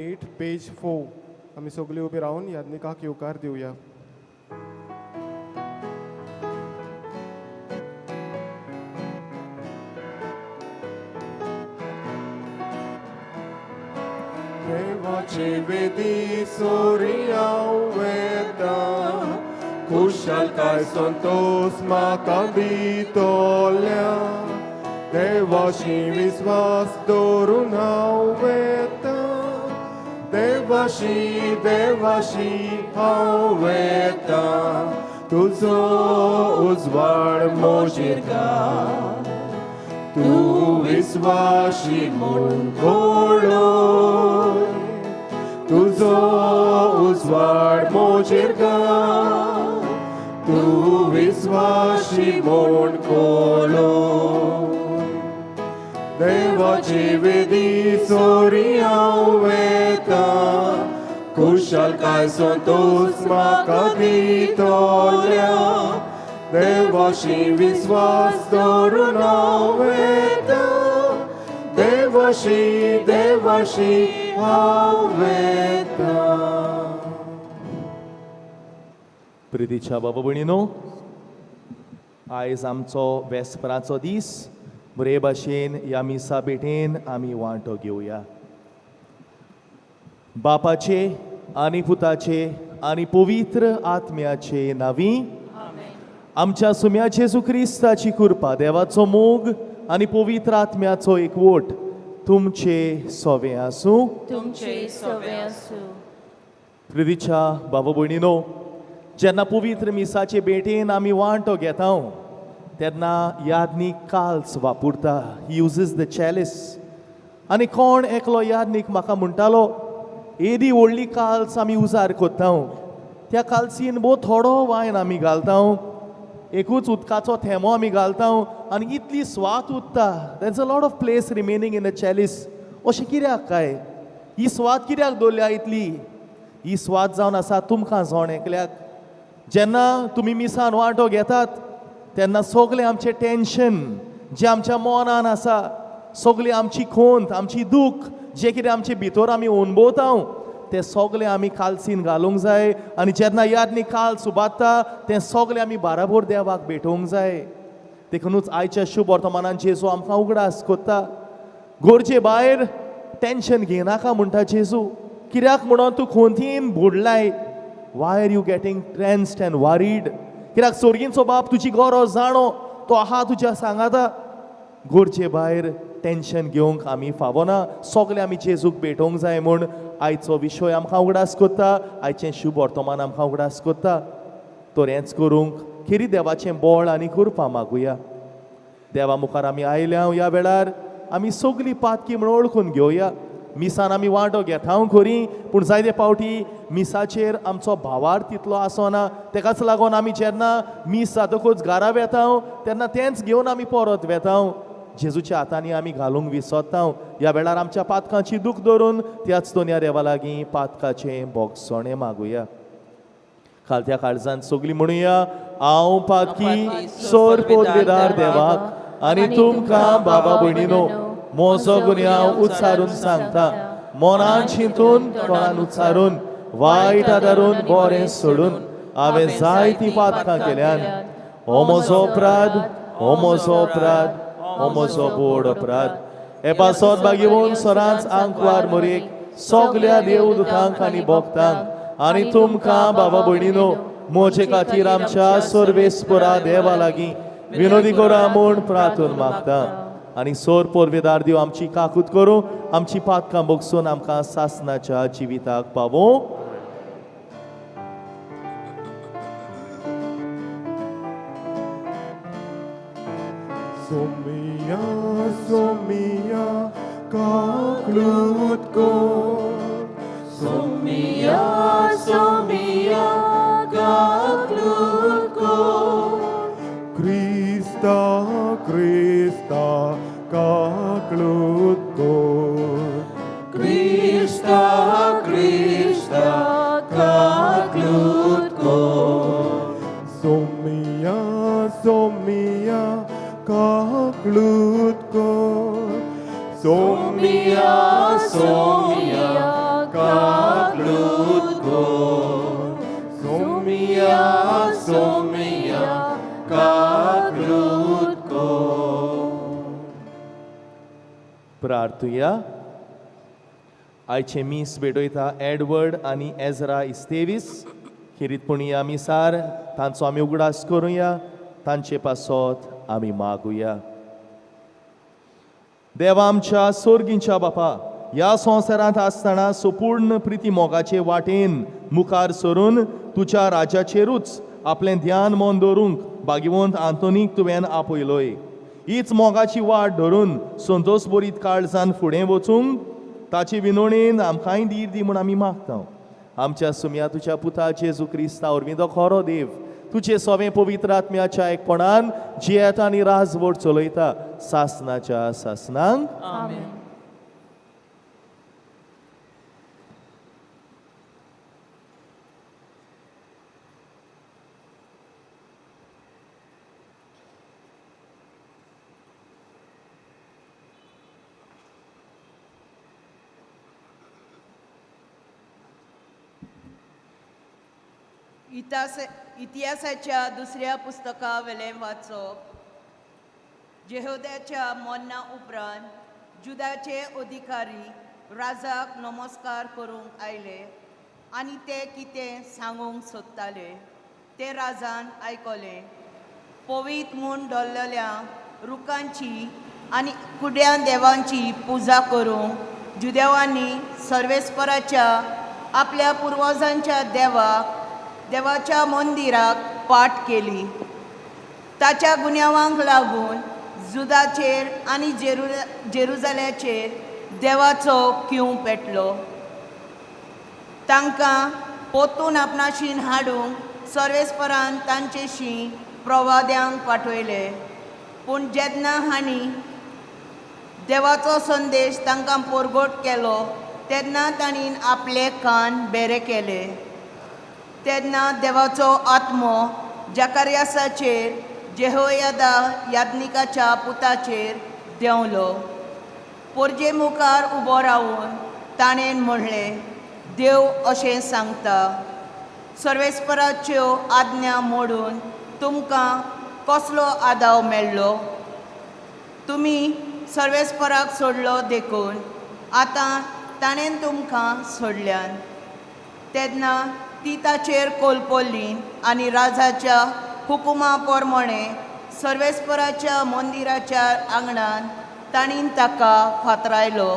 8 पेज 4 आमी सगळीं उबी रावन याज्ञिकाक येवकार दिवया. देवाचे वेदी सोरी हांव वेता, खुशालकाय संतोस म्हाका दितल्या. देवाशी विस्वास दवरून हांव वेता, देवाशी देवाशी हांव वेता. तुजो उजवाड म्हजेर घाल, तूं विस्वाशी म्हूण घोळय. तुजो उजवाड म्हजेर घाल, तूं विस्वाशी म्हूण घोळय. देवाचे वेदी सोरी हांव वेता, खुशालकाय संतोस म्हाका दितल्या. देवाशी विस्वास दवरून हांव वेता, देवाशी देवाशी हांव वेता. प्रितीच्या बाबा भयणीनो, आयज आमचो वेस्पराचो दीस. बरे भाशेन ह्या मिसा भेटेन आमी वांटो घेवया. बापाचे आनी पुताचे आनी पवित्र आत्म्याचे नांवी. आमच्या सुम्या जेजू क्रिस्ताची कृपा, देवाचो मोग आनी पवित्र आत्म्याचो एकवट तुमचे सोवे आसूं. तुमचे सवे आसूं. प्रितीच्या बाबा भयणीनो, जेन्ना पवित्र मिसाचे भेटेन आमी वांटो घेता तेन्ना यादनीक काल्स वापरता. He uses the chalice. आनी कोण एकलो यादनीक म्हाका म्हणटालो, येदी व्हडली काल्स आमी उजार करता, त्या काल्सीन भोव थोडो वायन आमी घालता, एकूच उदकाचो थेंबो आमी घालता आनी इतली स्वात उरता. There is a lot of place remaining in the chalice. अशें कित्याक काय? ही स्वात कित्याक दवरल्या इतली? ही स्वात जावन आसा तुमकां जण एकल्याक. जेन्ना तुमी मिसान वांटो घेतात तेन्ना सगळें आमचें टेंशन जें आमच्या मनान आसा, सगळी आमची खोंत, आमची दूख, जें कितें आमचे भितर आमी अणभवता तें सगळें आमी कालसीन घालूंक जाय. आनी जेन्ना यादनी काल सुबारता तें सगळें आमी बाराबोर देवाक भेटोवंक जाय. देखुनूच आयच्या शुभ वर्तमानान जेजू आमकां उगडास कोत्ता, गरजे भायर टेंशन घेयनाका म्हणटा जेजू. कित्याक म्हणून तूं खोंतीन बुडलाय? Why are you getting tensed and worried? कित्याक सोर्गींचो बाप तुजी गरज जाणो, तो आहा तुज्या सांगाता. गरजे भायर टेंशन घेवंक आमी फावना. सगळें आमी जेजूक भेटोवंक जाय म्हूण आयचो विशय आमकां उगडास कोत्ता, आयचें शुभ वर्तमान आमकां उगडास कोत्ता. तर हेंच करूंक खेरी देवाचें बळ आनी कृपा मागुया. देवा मुखार आमी आयल्या ह्या वेळार आमी सगळीं पातकी म्हणून वळखून घेवया. मिसान आमी वांटो घेता खरी, पूण जायते फावटी मिसाचेर आमचो भावार्थ तितलो आसना. तेकाच लागून आमी जेन्ना मीस जातकूच घरा वेता तेन्ना तेंच घेवन आमी परत वेता. जेजूच्या हातांनी आमी घालूंक विसरता. ह्या वेळार आमच्या पातकांची दूख धरून त्याच दोनया देवा लागीं पातकाचें भोगसणें मागुया. खालत्या काळजान सगळीं म्हणुया, हांव पातकी सोर पोदवेदार देवाक आनी तुमकां बाबा भयणीनो म्हजो गुन्यांव उच्चारून सांगता. मनान चिंतून, तोंडान उच्चारून, वायट आदारून, बरें सोडून हांवें जायतीं पातकां केल्यान. हो म्हजो अपराध, हो म्हजो अपराध, हो म्हजो बोड अपराध. हे पासत बागेवन सरांच आंकवार मोरयेक, सगल्या देवदूतांक आनी भक्तांक आनी तुमकां बाबा भयणीनो म्हजे खातीर आमच्या सर्वेस्परा देवा लागीं विनोदी करा म्हूण प्रार्थन मागता. आनी सोर पोरवेदार देव आमची काकूत करूं, आमची पातकां भोगसून आमकां सासनाच्या जिविताक पावों. सोमिया सोमिया काकलूत कोर, सोमिया सोमिया काकलूत कोर. क्रिस्ता क्रिस्ता काकलूत कोर. क्रिस्ता क्रिस्ता काकलूत कोर. सोमिया सोमिया काकलूत कोर, सोमिया सोमिया. काकलूत कोर, सोमिया सोमिया काकलूत कोर. प्रार्थुया. आयचें मीस भेटयता एडवर्ड आनी एजरा इस्तेवीस. खेरीतपणी ह्या मिसार तांचो आमी उगडास करुया, तांचे पासत आमी मागुया. देवा आमच्या सोर्गींच्या बापा, ह्या संवसारांत आसतना सुपूर्ण प्रिती मोगाचे वाटेन मुखार सरून तुज्या राज्याचेरूच आपलें ध्यान मन दवरूंक भाग्यवंत आंतोनीक तुवें आपयलोय. हीच मोगाची वाट धरून संतोश बरीत काळजान फुडें वचूंक ताचे विनोणेन आमकांय धीर दी म्हूण आमी मागता. आमच्या सुम्या तुज्या पुता जेजू क्रिस्ता वरवीं, तो खरो देव, तुजे सवें पवित्र आत्म्याच्या एकपणान जियेता आनी राजवट चलयता सासनाच्या सासनांक. आमेन. इतिहासाच्या दुसऱ्या पुस्तका वेलें वाचप. जेहोद्याच्या मरणा उपरांत जुदाचे अधिकारी राजाक नमस्कार करूंक आयले आनी ते कितें सांगूंक सोदताले तें राजान आयकलें. पवित्र म्हूण धरलेल्या रुखांची आनी कुड्यां देवांची पुजा करूंक जुदेवांनी सर्वेस्पराच्या आपल्या पुर्वजांच्या देवाक देवाच्या मंदिराक पाट केली. ताच्या गुन्यांवांक लागून जुदाचेर आनी जेरुजाल्याचेर देवाचो क्यूं पेटलो. तांकां पोतून आपणाशीन हाडूंक सर्वेस्परान तांचेशी प्रवाद्यांक पाठयले, पूण जेन्ना हांणी देवाचो संदेश तांकां परगट केलो तेन्ना तांणी आपले कान बेरे केले. तेन्ना देवाचो आत्मो जाकार्यासाचेर जेहोयादा याज्ञिकाच्या पुताचेर देंवलो. पोरजे मुखार उबो रावन ताणें म्हणलें, देव अशें सांगता, सर्वेस्पराच्यो आज्ञा मोडून तुमकां कसलो आदाव मेळ्ळो? तुमी सर्वेस्पराक सोडलो देखून आतां ताणें तुमकां सोडल्यान. तेन्ना ती ताचेर कोलपोली आनी राजाच्या हुकुमा प्रमाणे सर्वेस्पराच्या मंदिराच्या आंगणान तांणी ताका फातरायलो.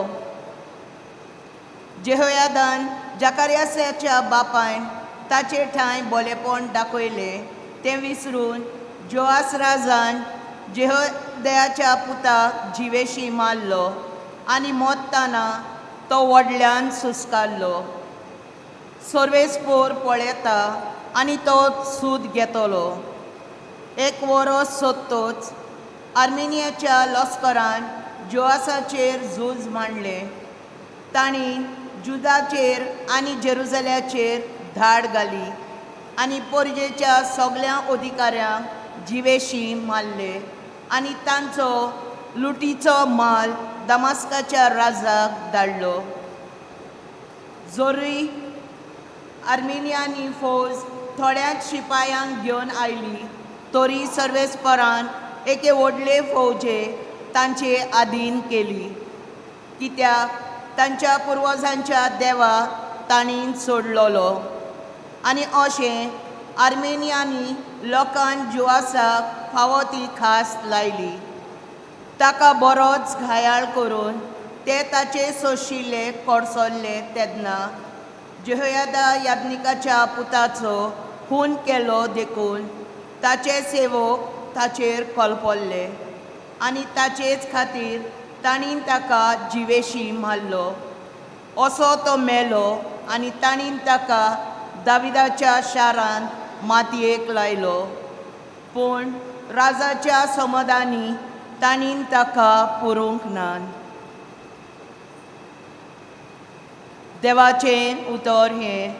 जेहोयादान जाकार्यासाच्या बापायन ताचे ठांय बोलेपण दाखयलें तें विसरून जोआस राजान जेहोदयाच्या पुताक जिवेशी मारलो आनी मोत्ताना तो व्हडल्यान सुस्कारलो. सर्वेस्पोर पळयता आनी तो सूद घेतलो. एक वरोस सोदतोच आर्मेनियाच्या लश्करान जोआसाचेर झूज मांडलें. तांणी जुदाचेर आनी जेरुजाल्याचेर धाड घाली आनी पोरजेच्या सगळ्या अधिकाऱ्यांक जिवेशी मारले आनी तांचो लुटीचो माल दमास्काच्या राजाक धाडलो. जोरूय आर्मेनियानी फौज थोड्याच शिपायांक घेवन आयली तरी सर्वेस्परान एके व्हडले फौजे तांचे आधीन केली, कित्याक तांच्या पुर्वजांच्या देवाक तांणी सोडलेलो. आनी अशें आर्मेनियानी लोकान जुआसाक फावो ती खास लायली. ताका बरोच घायाळ करून ते ताचे सोशिल्ले कोडसोल्ले. तेन्ना जेहोयादा याज्ञिकाच्या पुताचो खून केलो देखून ताचे सेवक ताचेर कोलपोल्ले आनी ताचेच खातीर तांणी ताका जिवेशी मारलो. असो तो मेलो आनी तांणी ताका दाविदाच्या शारांत मातयेक लायलो, पूण राजाच्या समाधानी तांणी ताका पुरूंक ना. देवाचें उतर हें.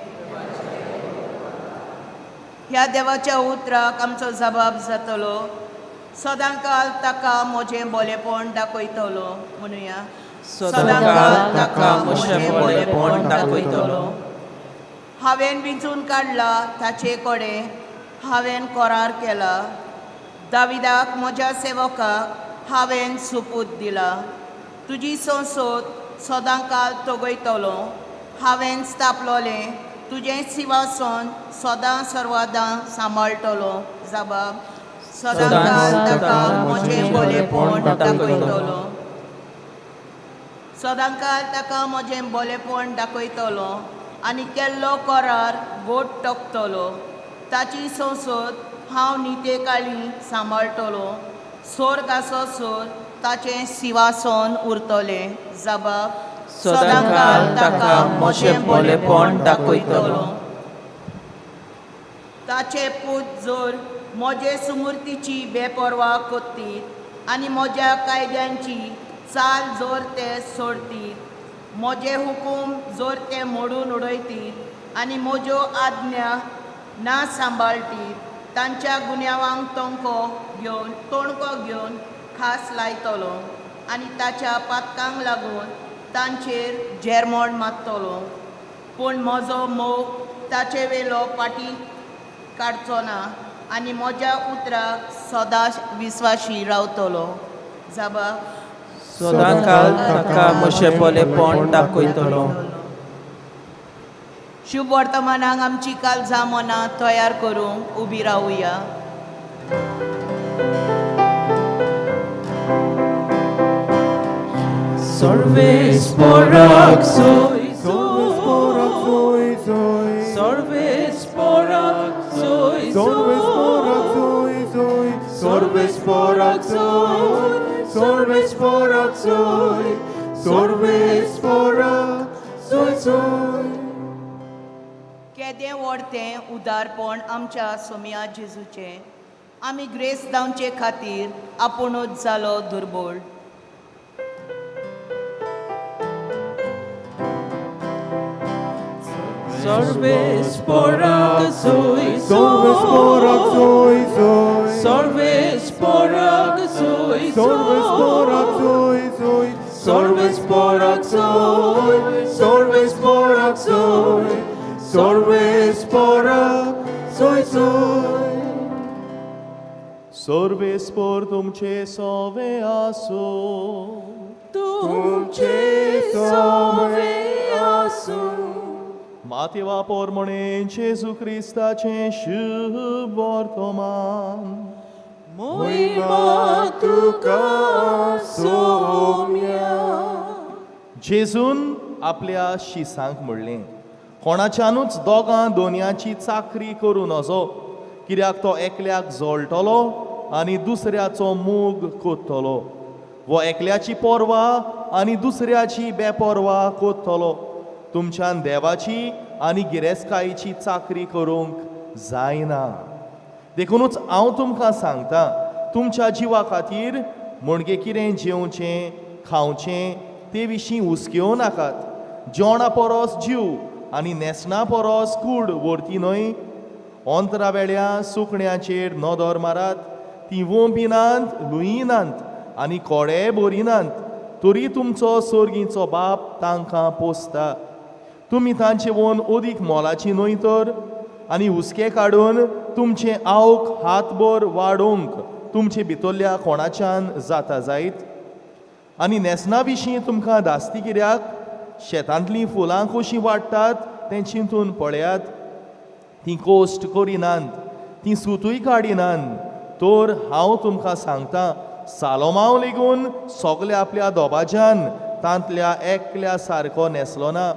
ह्या देवाच्या उतराक आमचो जबाब जातलो. सदांकाल ताका म्हजें बोलेपण दाखयतलो म्हणुया. सदांकाळ ताका म्हजें बरेपण दाखयतलो. हांवें विंचून काडला ताचे कडेन हांवें करार केला. दाविदाक म्हज्या सेवकाक हांवें सुपूत दिला. तुजी संसद सदांकाळ तगयतलो. हांवें स्थापलोलें तुजें सिंवासन सदां सर्वादां सांबाळटलो. जाबाब सदांकाळ ताका म्हजें बरेपण दाखयतलो. सदांकाळ ताका म्हजें बरेपण दाखयतलो आनी केल्लो करार गोड टोकतलो. ताची संसद हांव नितेकाळी सांबाळटलो. सोर्ग आसो सोर ताचें सिंवासन उरतलें. जाबाब सदांकाळ ताका म्हजें बरेपण दाखयतलो. ताचे पूत जर म्हजे सुमूर्तीची बेपर्वा कोत्तीत आनी म्हज्या कायद्यांची चाल जर ते सोडतीत, म्हजे हुकूम जर ते मोडून उडयतीत आनी म्हज्यो आज्ञा ना सांबाळटीत, तांच्या गुन्यांवांक तोणको घेवन खास लायतलो आनी ताच्या पातकांक लागून तांचेर जेरमोण मारतलो. पूण म्हजो मोग ताचे वेलो फाटीं काडचो ना आनी म्हज्या उतराक सदांच विस्वाशी रावतलो. जाबा सदांकाळ ताका म्हजें बरेपण दाखयतलो. शुभ वर्तमानाक आमची काळजां मनां तयार करूंक उबी रावया. सर्वेस्पराक सोय Sorves सोय, porak zoy zoy. सर्वेस्पराक सोय Sorves porak सोय, zoy zoy. Sorves porak zoy. Sorves porak zoy. Sorves porak zoy zoy. केदें व्हड तें उदारपण आमच्या सोमया जेजूचें. आमी ग्रेस जावचे खातीर आपुणूच जालो दुर्बोळ. सर्वेस्पराक सोय Sorves porak सोय, zoy zoy. सर्वेस्पराक सोय Sorves porak सोय, zoy zoy. Sorves porak zoy. Sorves porak zoy. Sorves porak zoy zoy. सर्वेस्पोर तुमचे सोवे आसूं. तुमचे सोवे आसूं. मातेवा पोरमणे जेजू क्रिस्ताचें शुभ वर्तमान. मोहिमा तुका सोम्या. जेजून आपल्या शिसांक म्हणलें, कोणाच्यानूच दोगां दोनयांची चाकरी करूं नजो, कित्याक तो एकल्याक जळटलो आनी दुसऱ्याचो मोग कोत्तलो, वो एकल्याची पोरवा आनी दुसऱ्याची बेपोरवा कोत्तलो. तुमच्यान देवाची आनी गिरेस्तकायेची चाकरी करूंक जायना. देखुनूच हांव तुमकां सांगता, तुमच्या जिवा खातीर म्हणजे कितें जेवचें खावचें ते विशीं हुसकेवं नाकात. जेवणा परस जीव आनी न्हेसणा परस कूड व्हरती न्हय. ओंतरा वेळ्या सुकण्याचेर नदर मारात, तीं वोंपिनात लुयिनात आनी कोडे भरिनात, तरी तुमचो सोर्गीचो बाप तांकां पोसता. तुमी तांचे वोन अदीक मोलाची न्हय तर? आनी हुस्के काडून तुमचें आवक हातभर वाडोवंक तुमचे भितरल्या कोणाच्यान जाता जायत? आनी न्हेसणा विशीं तुमकां धास्ती कित्याक? शेतांतलीं फुलां कशीं वाडटात तें चिंतून पळयात. तीं कोश्ट करिनात, तीं सुतूय काडिनात, तर हांव तुमकां सांगता, सालोमांव लेगून सगल्या आपल्या दोबाज्यान तांतल्या एकल्या सारको न्हेसलो ना.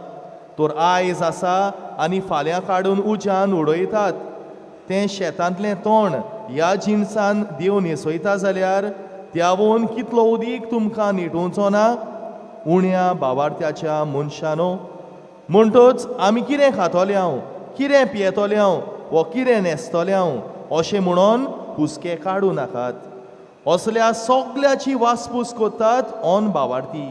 तर आयज आसा आनी फाल्यां काडून उज्यान उडयतात तें शेतांतलें तण ह्या जिनसान देव न्हेसयता जाल्यार त्यावून कितलो उदीक तुमकां निटोवचो ना, उण्या बावार्थ्याच्या मनशानो? म्हणटच आमी कितें खातले हांव, कितें पियेतले हांव, वो कितें न्हेसतले हांव अशें म्हणून हुस्के काडूं नाकात. असल्या सगल्याची वासपूस करतात ऑन बावार्थी.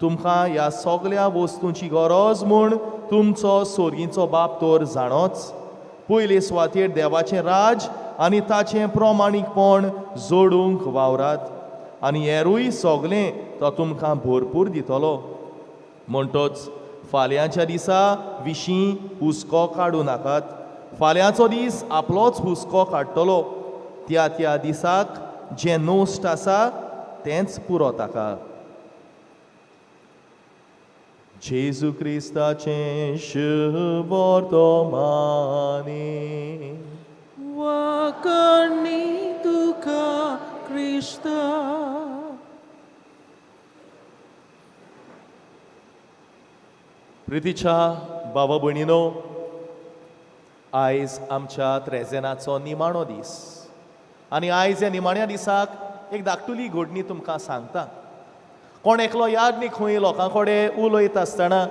तुमकां ह्या सगल्या वस्तूंची गरज म्हूण तुमचो सोर्गीचो बाप तर जाणोच. पयले सुवातेर देवाचें राज आनी ताचें प्रमाणीकपण जोडूंक वावरात आनी हेरूय सगलें तो तुमकां भरपूर दितलो. म्हणटोच फाल्यांच्या दिसा विशीं हुस्को काडूं नाकात. फाल्यांचो दीस आपलोच हुस्को काडटलो. त्या त्या दिसाक जें नोस्ट आसा तेंच पुरो ताका. जेजू क्रिस्ताचें शुभ वर्तमानी. वाकणी तुका क्रिस्ता. प्रितीच्या बाबा भयणीनो, आयज आमच्या त्रेजेनाचो निमाणो दीस आनी आयज ह्या निमाण्या दिसाक एक धाकटुली घडणी तुमकां सांगता. कोण एकलो याद न्ही खंय लोकां कडेन उलयत आसतना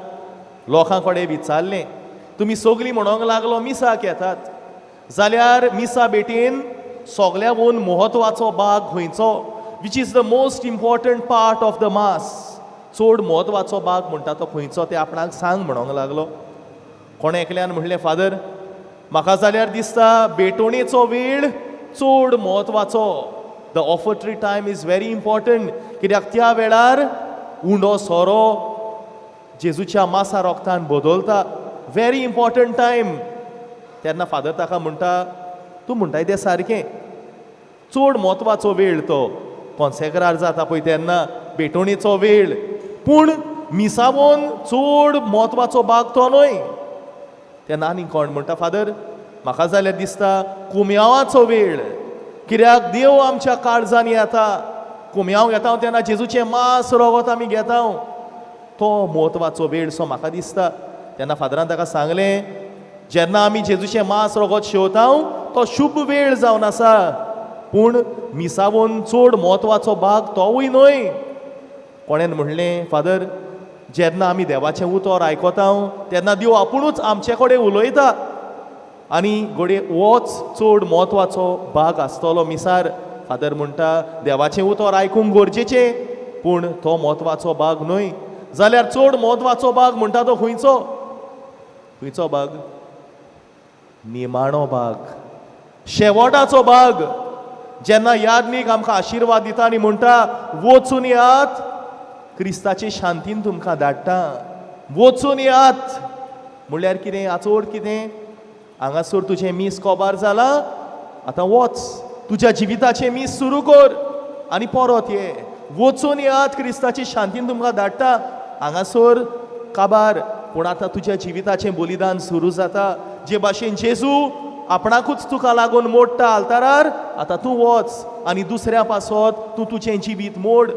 लोकां कडेन विचारलें, तुमी सगळीं म्हणोंक लागलो मिसाक येतात जाल्यार मिसा भेटेन सगळ्याहून म्हत्वाचो भाग खंयचो? Which is the most important part of the mass? चड म्हत्वाचो भाग म्हणटा तो खंयचो तें आपणाक सांग म्हणोंक लागलो. कोण एकल्यान म्हणलें, फादर म्हाका जाल्यार दिसता भेटवणेचो वेळ चड म्हत्वाचो. The offertory time is very important. कित्याक त्या वेळार उंडो सोरो जेजूच्या मासा रोगतान बदलता. Very important time. तेन्ना फादर ताका म्हणटा, तूं म्हणटाय तें सारकें, चड म्हत्वाचो वेळ तो कॉन्सेक्रार जाता पळय तेन्ना भेटवणेचो वेळ, पूण मिसावोन चड म्हत्वाचो भाग तो न्हय. तेन्ना आनी कोण म्हणटा, फादर म्हाका जाल्यार दिसता कुमयांवाचो वेळ, कित्याक देव आमच्या काळजान येता. कुमयांव घेता तेन्ना जेजूचें मास रगत आमी घेता, तो म्हत्वाचो वेळ सो म्हाका दिसता. तेन्ना फादरान ताका सांगलें, जेन्ना आमी जेजूचें मास रगत शेवता तो शुभ वेळ जावन आसा, पूण मिसावून चड म्हत्वाचो भाग तोवूय न्हय. कोणेन म्हणलें, फादर जेन्ना आमी देवाचें उतर आयकता तेन्ना देव आपुणूच आमचे कडेन उलयता आनी घडये होच चड म्हत्वाचो भाग आसतलो मिसार. फादर म्हणटा देवाचें उतर आयकूंक गरजेचें, पूण तो म्हत्वाचो भाग न्हय. जाल्यार चड म्हत्वाचो भाग म्हणटा तो खंयचो? खंयचो भाग? निमाणो भाग, शेवटाचो भाग. जेन्ना यादनीक आमकां आशिर्वाद दिता आनी म्हणटा, वचून येयात, क्रिस्ताचे शांतीन तुमकां धाडटा, वचून येयात. म्हणल्यार कितें? हाचो अर्थ कितें? हांगासर तुजें मीस कोबार जालां, आतां वच, तुज्या जिविताचें मीस सुरू कर आनी परत ये. वचून येयात, क्रिस्ताचे शांतीन तुमकां धाडटा. हांगासर काबार, पूण आतां तुज्या जिविताचें बलिदान सुरू जाता. जे भाशेन जेजू आपणाकूच तुका लागून मोडटा आल्तारार, आतां तूं वच आनी दुसऱ्या पासत तूं तुजें जिवीत मोड.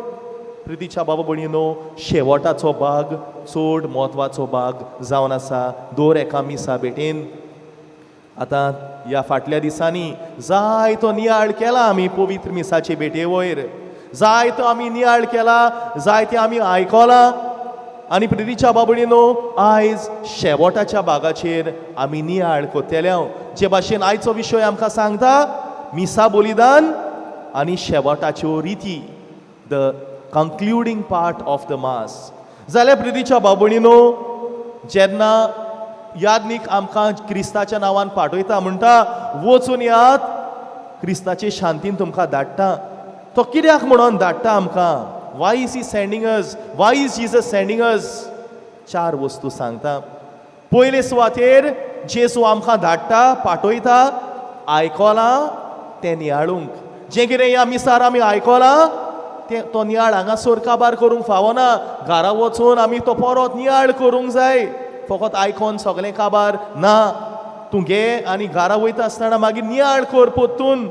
प्रितीच्या बाबा भयणीनो, शेवटाचो भाग चड म्हत्वाचो भाग जावन आसा दर एका मिसा भेटेन. आतां ह्या फाटल्या दिसांनी जायतो नियाळ केला आमी पवित्र मिसाचे भेटे वयर, जायतो आमी नियाळ केला, जायते आमी आयकलां. आनी प्रितीच्या बाबडीनो, आयज शेवटाच्या भागाचेर आमी नियाळ कोत्तेले. जे भाशेन आयचो विशय आमकां सांगता मिसा बलिदान आनी शेवटाच्यो रिती, the concluding part of the mass. जाल्यार प्रितीच्या बाबणीनो, जेन्ना यादनीक आमकां क्रिस्ताच्या नांवान पाठयता, म्हणटा वचून यात, क्रिस्ताचे शांतीन तुमकां धाडटा, तो कित्याक म्हणून धाडटा आमकां? Why is he sending us? Why is Jesus sending us? चार वस्तू सांगता. पयले सुवातेर जेजू आमकां धाडटा, पाठयता आयकलां तें नियाळूंक. जें कितें ह्या मिसार आमी आयकलां तें तो नियाळ हांगासर काबार करूंक फावना. घरा वचून आमी तो परत नियाळ करूंक जाय. फकत आयकोन सगळें काबार ना. तूं घे आनी घरा वयता आसतना मागीर नियाळ कर परतून.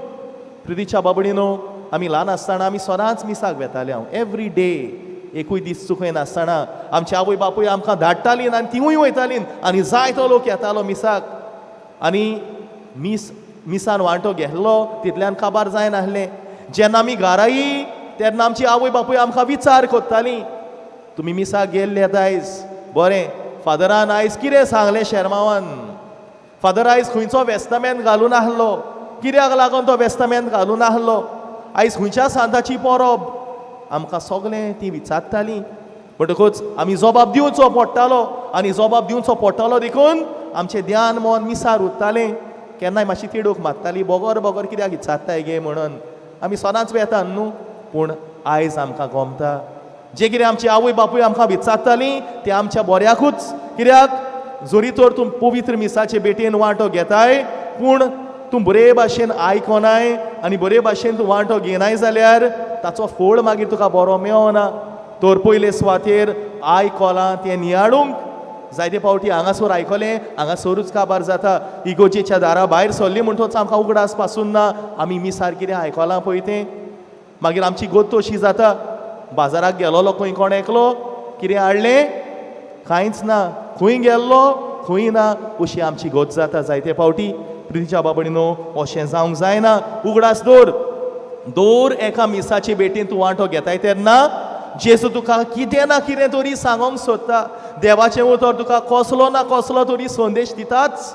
प्रितीच्या बाबडीनो, आमी ल्हान आसतना आमी सदांच मिसाक वेताले. हांव एवरी डे, एकूय दीस चुकय नासतना आमची आवय बापूय आमकां धाडटालीं आनी तिवूय वयतालीं आनी जायतो लोक येतालो मिसाक. आनी मीस मिसान वांटो घेतलो तितल्यान काबार जायनासलें. जेन्ना आमी घरा येई तेन्ना आमची आवय बापूय आमकां विचार करतालीं, तुमी मिसाक गेल्ले आयज, बरें फादरान आयज कितें सांगलें शेरमांवान, फादर आयज खंयचो वेस्तामेंत घालून आहलो, कित्याक लागून तो वेस्तामेंत घालून आहलो, आयज खंयच्या सांताची परब, आमकां सगळें ती विचारतालीं. म्हणटकूच आमी जबाब दिवचो पडटालो आनी जबाब दिवचो पडटालो देखून आमचें ध्यान मन मिसार उरतालें. केन्नाय मातशी तिडूक मारताली, बगर बगर कित्याक विचारताय गे म्हणून. आमी सदांच वेता न्हू, पूण आयज आमकां गमता जे कितें आमची आवय बापूय आमकां विचारतालीं तें आमच्या बऱ्याकूच. कित्याक जरी तर तूं पवित्र मिसाचे भेटेन वांटो घेताय पूण तूं बरे भाशेन आयकोनाय आनी बरे भाशेन तूं वांटो घेनाय जाल्यार ताचो फळ मागीर तुका बरो मेळना. तर पयले सुवातेर आयकोलां तें नियाळूंक. जायते फावटी हांगासर आयकलें हांगासरूच काबार जाता. इगोजेच्या दारा भायर सरली म्हणटोच आमकां उगडास पासून ना आमी मिसार कितें आयकलां पळय तें. मागीर आमची गत अशी जाता, बाजाराक गेलोलो खंय कोण एकलो कितें हाडलें कांयच ना, खंय गेल्लो खंय ना, अशी आमची गत जाता जायते फावटी. प्रितीच्या बाबणीनो अशें जावंक जायना. उगडास दवर, दर एका मिसाचे भेटेन तूं वांटो घेताय तेन्ना जेजू तुका कितें ना कितें तरी सांगोंक सोदता. देवाचें उतर तुका कसलो ना कसलो तरी संदेश दिताच.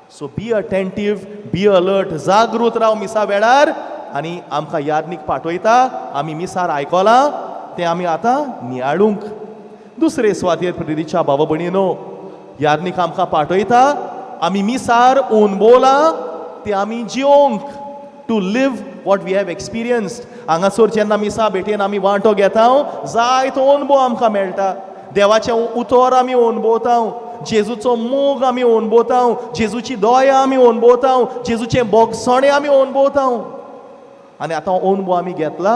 So be attentive, be alert, जागृत राव मिसा वेळार. आनी आमकां यादनीक पाठयता आमी मिसार आयकलां तें आमी आतां नियाळूंक. दुसरे सुवातेर प्रितीच्या भाव भयणीनो यादनीक आमकां पाठयता आमी मिसार अणभवलां तें आमी जियोंक, to live what we have experienced. हांगासर जेन्ना मिसा भेटेन आमी वांटो घेता जायतो अणभव आमकां मेळटा. देवाचें उतर आमी अणभवता, जेजूचो मोग आमी अणभवता, जेजूची दया आमी अणभवता, जेजूचें बोगसणें आमी अणभवता. आनी आतां अणभव आमी घेतला,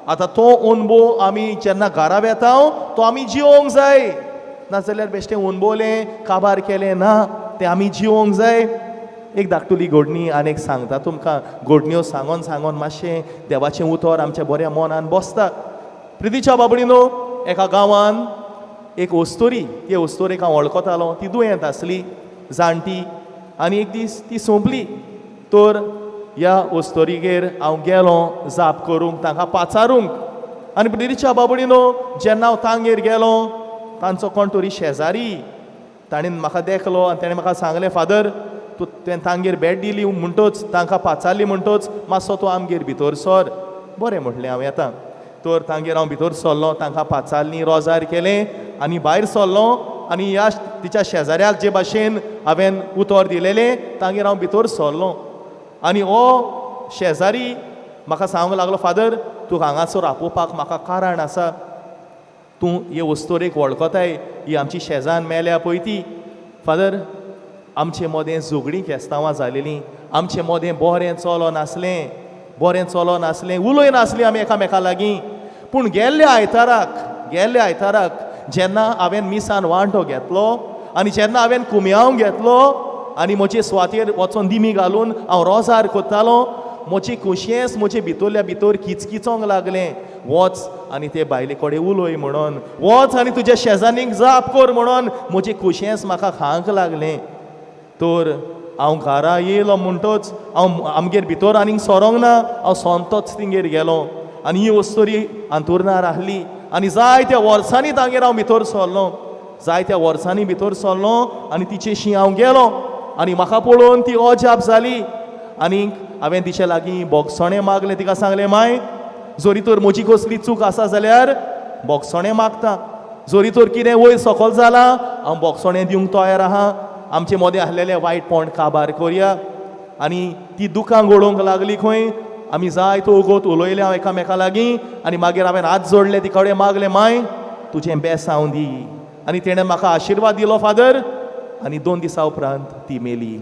आतां तो अणभव आमी जेन्ना घरा वेता तो आमी जिवोंक जाय. नाजाल्यार बेश्टें अणभवलें काबार केलें ना, तें आमी जिवोंक जाय. एक धाकटुली घडणी आनी एक सांगता तुमकां. घडण्यो सांगोन सांगोन मातशें देवाचें उतर आमच्या बऱ्या मनान बसता. प्रितीच्या बाबणीनो एका गांवान एक ओस्तोरी, ते ओस्तोरेक हांव वळखतालो. ती दुयेंत आसली, जाणटी, आनी एक दीस ती सोंपली. तर ह्या ओस्तोरीगेर हांव गेलो जाप करूंक, तांकां पाचारूंक. आनी प्रितीच्या बाबणीनो जेन्ना हांव तांगेर गेलो तांचो कोण तरी शेजारी ताणें म्हाका देखलो आनी ताणें म्हाका सांगलें, फादर तूं तुवें तांगेर भेट दिली म्हणटोच, तांकां पाचारली म्हणटोच मातसो तूं आमगेर भितर सर. बरें म्हटलें, हांव येता. तर तांगेर हांव भितर सरलो, तांकां पाचारलीं, रोजार केलें आनी भायर सरलो. आनी ह्या तिच्या शेजाऱ्याक जे भाशेन हांवें उतर दिलेलें तांगेर हांव भितर सरलो. आनी हो शेजारी म्हाका सांगूंक लागलो, फादर तुका हांगासर आपोवपाक म्हाका कारण आसा. तूं हे वस्तोरेक वळखताय, ही आमची शेजान मेल्या पळय ती. फादर आमचे मदें झगडीं केस्तांवां जालेलीं, आमचे मदें बरें चलो नासलें, बरें चलो नासलें, उलय नासलीं आमी एकामेका लागीं. पूण गेल्ल्या आयताराक जेन्ना हांवें मिसान वांटो घेतलो आनी जेन्ना हांवें कुमयांव घेतलो आनी म्हजे सुवातेर वचोन दिमी घालून हांव रोजार कोत्तालो, म्हजी कुशेंस म्हजे भितरल्या भितर किचकिचोंक लागलें, वच आनी ते बायले कडेन उलय म्हणून, वच आनी तुज्या शेजान्नीक जाप कर म्हणून म्हजें कुशेंस म्हाका खांक लागलें. तर हांव घरा येयलो म्हणटोच हांव आमगेर भितर आनीक सरोंक ना, हांव सोमतोच तिंगेर गेलो. आनी ही वस्तोरी अंतुरणार आहली. आनी जायत्या वर्सांनी तांगेर हांव भितर सरलो, जायत्या वर्सांनी भितर सरलो आनी तिचेशी हांव गेलो. आनी म्हाका पळोवन ती अजाप जाली. आनी हांवें तिचे लागीं बोगसणें मागलें. तिका सांगलें, माय जरी तर म्हजी कसली चूक आसा जाल्यार बोगसणें मागता, जरी तर कितें वयर सकल जालां हांव बोगसणें दिवंक तयार आहा, आमचे मदें आसलेलें वायटपण काबार करया. आनी ती दुकां गळोवंक लागली खंय. आमी जायतो वगत उलयले हांव एकामेका लागीं. आनी मागीर हांवें हात जोडले, ती कडेन मागलें, माय तुजें बेसांव दी. आनी तेणें म्हाका आशिर्वाद दिलो फादर. आनी 2 दिसां उपरांत ती मेली,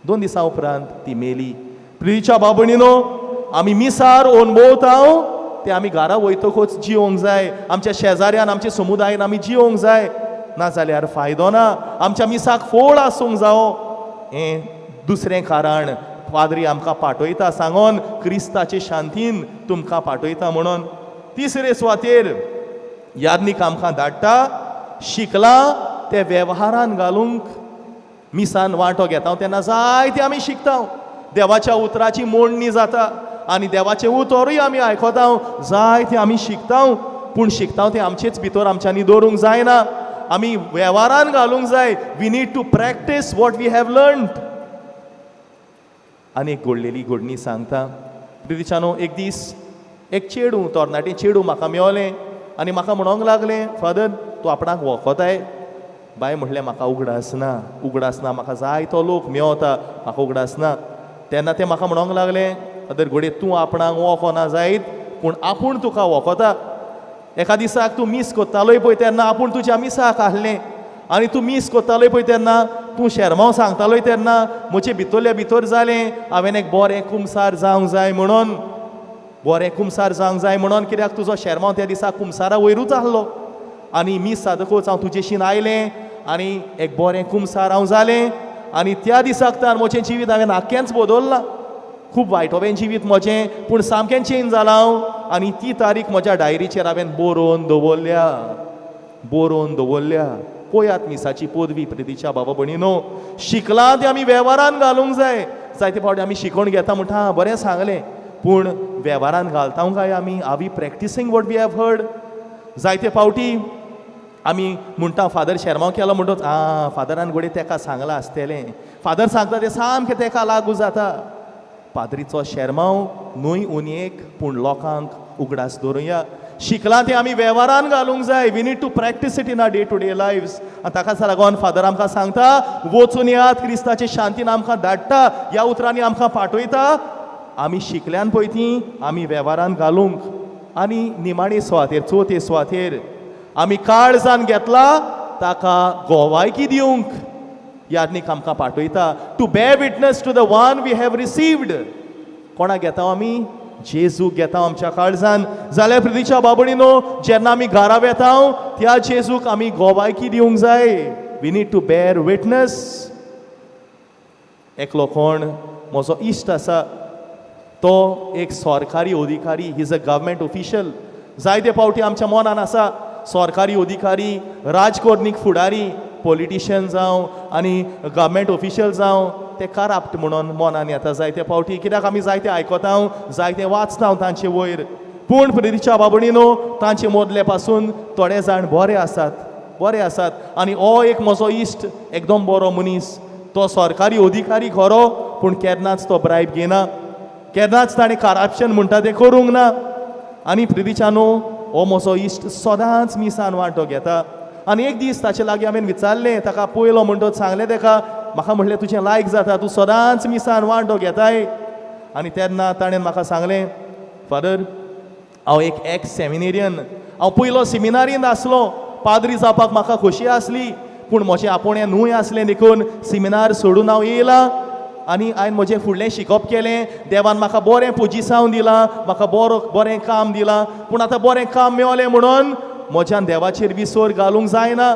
2 दिसां उपरांत ती मेली. प्रितीच्या बाबणीनो आमी मिसार अणभवता ते आमी घरा वयतकूच जिवोंक जाय. आमच्या शेजाऱ्यान, आमच्या समुदायान आमी जिवोंक जाय, नाजाल्यार फायदो ना. आमच्या मिसाक फोळ आसूंक जावो. हें दुसरें कारण पाद्री आमकां पाठयता सांगोन क्रिस्ताचे शांतीन तुमकां पाठयता म्हणून. तिसरे सुवातेर यादनीक आमकां धाडटा शिकलां ते वेव्हारान घालूंक. मिसान वांटो घेता तेन्ना जायते आमी शिकता, देवाच्या उतराची मोडणी जाता आनी देवाचें उतरूय आमी आयकता, जायते आमी शिकता. पूण शिकता तें आमचेच भितर आमच्यांनी दवरूंक जायना, आमी वेव्हारान घालूंक जाय. We need to practice what we have learned. आनी एक घडलेली घडणी सांगता प्रितीच्यानो. एक दीस एक चेडूं, तरणाटें चेडूं म्हाका मेवलें आनी म्हाका म्हणोंक लागलें, फादर तूं आपणाक वखोताय? बाय म्हणलें, म्हाका उगडास ना, उगडास ना, म्हाका जायतो लोक मेवता, म्हाका उगडास ना. तेन्ना तें म्हाका म्हणोंक लागलें, फादर घडये तूं आपणाक वखोना जायत पूण आपूण तुका वखोता. एका दिसाक तूं मीस कोत्तालोय पळय तेन्ना आपूण तुज्या मिसाक आहलें आनी तूं मीस कोत्तालोय पळय तेन्ना तूं शेरमांव सांगतालोय तेन्ना म्हजे भितरल्या भितर जालें हांवें एक बरें कुमसार जावंक जाय म्हणून, बरें कुमसार जावंक जाय म्हणून, कित्याक तुजो शेरमांव त्या दिसा कुमसारा वयरूच आहलो आनी मीस जातकूच हांव तुजेशीन आयलें आनी एक बरें कुमसार हांव जालें आनी त्या दिसाक तर म्हजें जिवीत हांवें आख्खेंच बदल्लां. खूब वायट हांवें जिवीत म्हजें पूण सामकें चेंज जालां हांव आनी ती तारीख म्हज्या डायरीचेर हांवें बरोवन दवरल्या, बरोवन दवरल्या. पळयात मिसाची पदवी प्रितीच्या बाबा भयणीनो, शिकलां तें आमी वेव्हारान घालूंक जाय. जायते फावटी आमी शिकोवन घेता म्हणटा आं बरें सांगलें, पूण वेव्हारान घालता काय आमी? Are we practising what we have heard? जायते फावटी आमी म्हणटा फादर शेरमांव केलो म्हणटच आं फादरान घडये तेका सांगलां आसतलें, फादर सांगता तें सामकें तेका लागू जाता. पाद्रीचो शेरमांव न्हय उनयेक पूण लोकांक उगडास दवरुया. शिकलां तें आमी वेव्हारान घालूंक जाय. We need to practise it in our day to day lives. आनी ताकाच लागून फादर आमकां सांगता वचून येयात, क्रिस्ताचे शांतीन आमकां धाडटा, ह्या उतरांनी आमकां पाठयता. आमी शिकल्यान पळय ती आमी वेव्हारान घालूंक. आनी निमाणे सुवातेर, चवथे सुवातेर आमी काळजान घेतला ताका गोवायकी दिवंक यादनीक आमकां पाठयता. To bear witness to the one we have received. कोणाक घेता आमी? जेजूक घेता आमच्या काळजान. जाल्यार प्रितीच्या बाबणीनो, जेन्ना आमी घरा वेता त्या जेजूक आमी गोवायकी दिवंक जाय. We need to bear witness. एकलो कोण म्हजो इश्ट आसा, तो एक सरकारी अधिकारी, he is a government official. जायते फावटी आमच्या मनान आसा सरकारी अधिकारी, राजकोरणीक फुडारी, पॉलिटिशियन जावं आनी गव्हर्मेंट ऑफिशियल जावं, ते करप्ट म्हणून मनान येता जायते फावटी, कित्याक आमी जायते आयकता, जायते वाचता तांचे वयर. पूण प्रितीच्या बाबणीनो, तांचे मदले पासून थोडे जाण बरे आसात, बरे आसात. आनी हो एक म्हजो इश्ट एकदम बरो मनीस, तो सरकारी अधिकारी खरो पूण केन्नाच तो ब्रायब घेना, केन्नाच ताणें करप्शन म्हणटा तें करूंक ना. आनी प्रितीच्यानो, हो म्हजो इश्ट सदांच मिसान वांटो घेता. आनी एक दीस ताचे लागीं हांवें विचारलें, ताका पयलो म्हणटच सांगलें ताका, म्हाका म्हणलें तुजें लायक जाता, तूं सदांच मिसान वांटो घेताय. आनी तेन्ना ताणें म्हाका सांगलें, फादर हांव एक एक्स सेमिनेरियन, हांव पयलो सेमिनारींत आसलो, पाद्री जावपाक म्हाका खोशी आसली, पूण म्हजें आपोवणें न्हय आसलें देखून सेमिनार सोडून हांव येयलां आनी हांवें म्हजें फुडलें शिकप केलें, देवान म्हाका बरें पोजिसांव दिलां, म्हाका बरो बरें काम दिलां, पूण आतां बरें काम मेवलें म्हणून म्हज्यान देवाचेर विसर घालूंक जायना.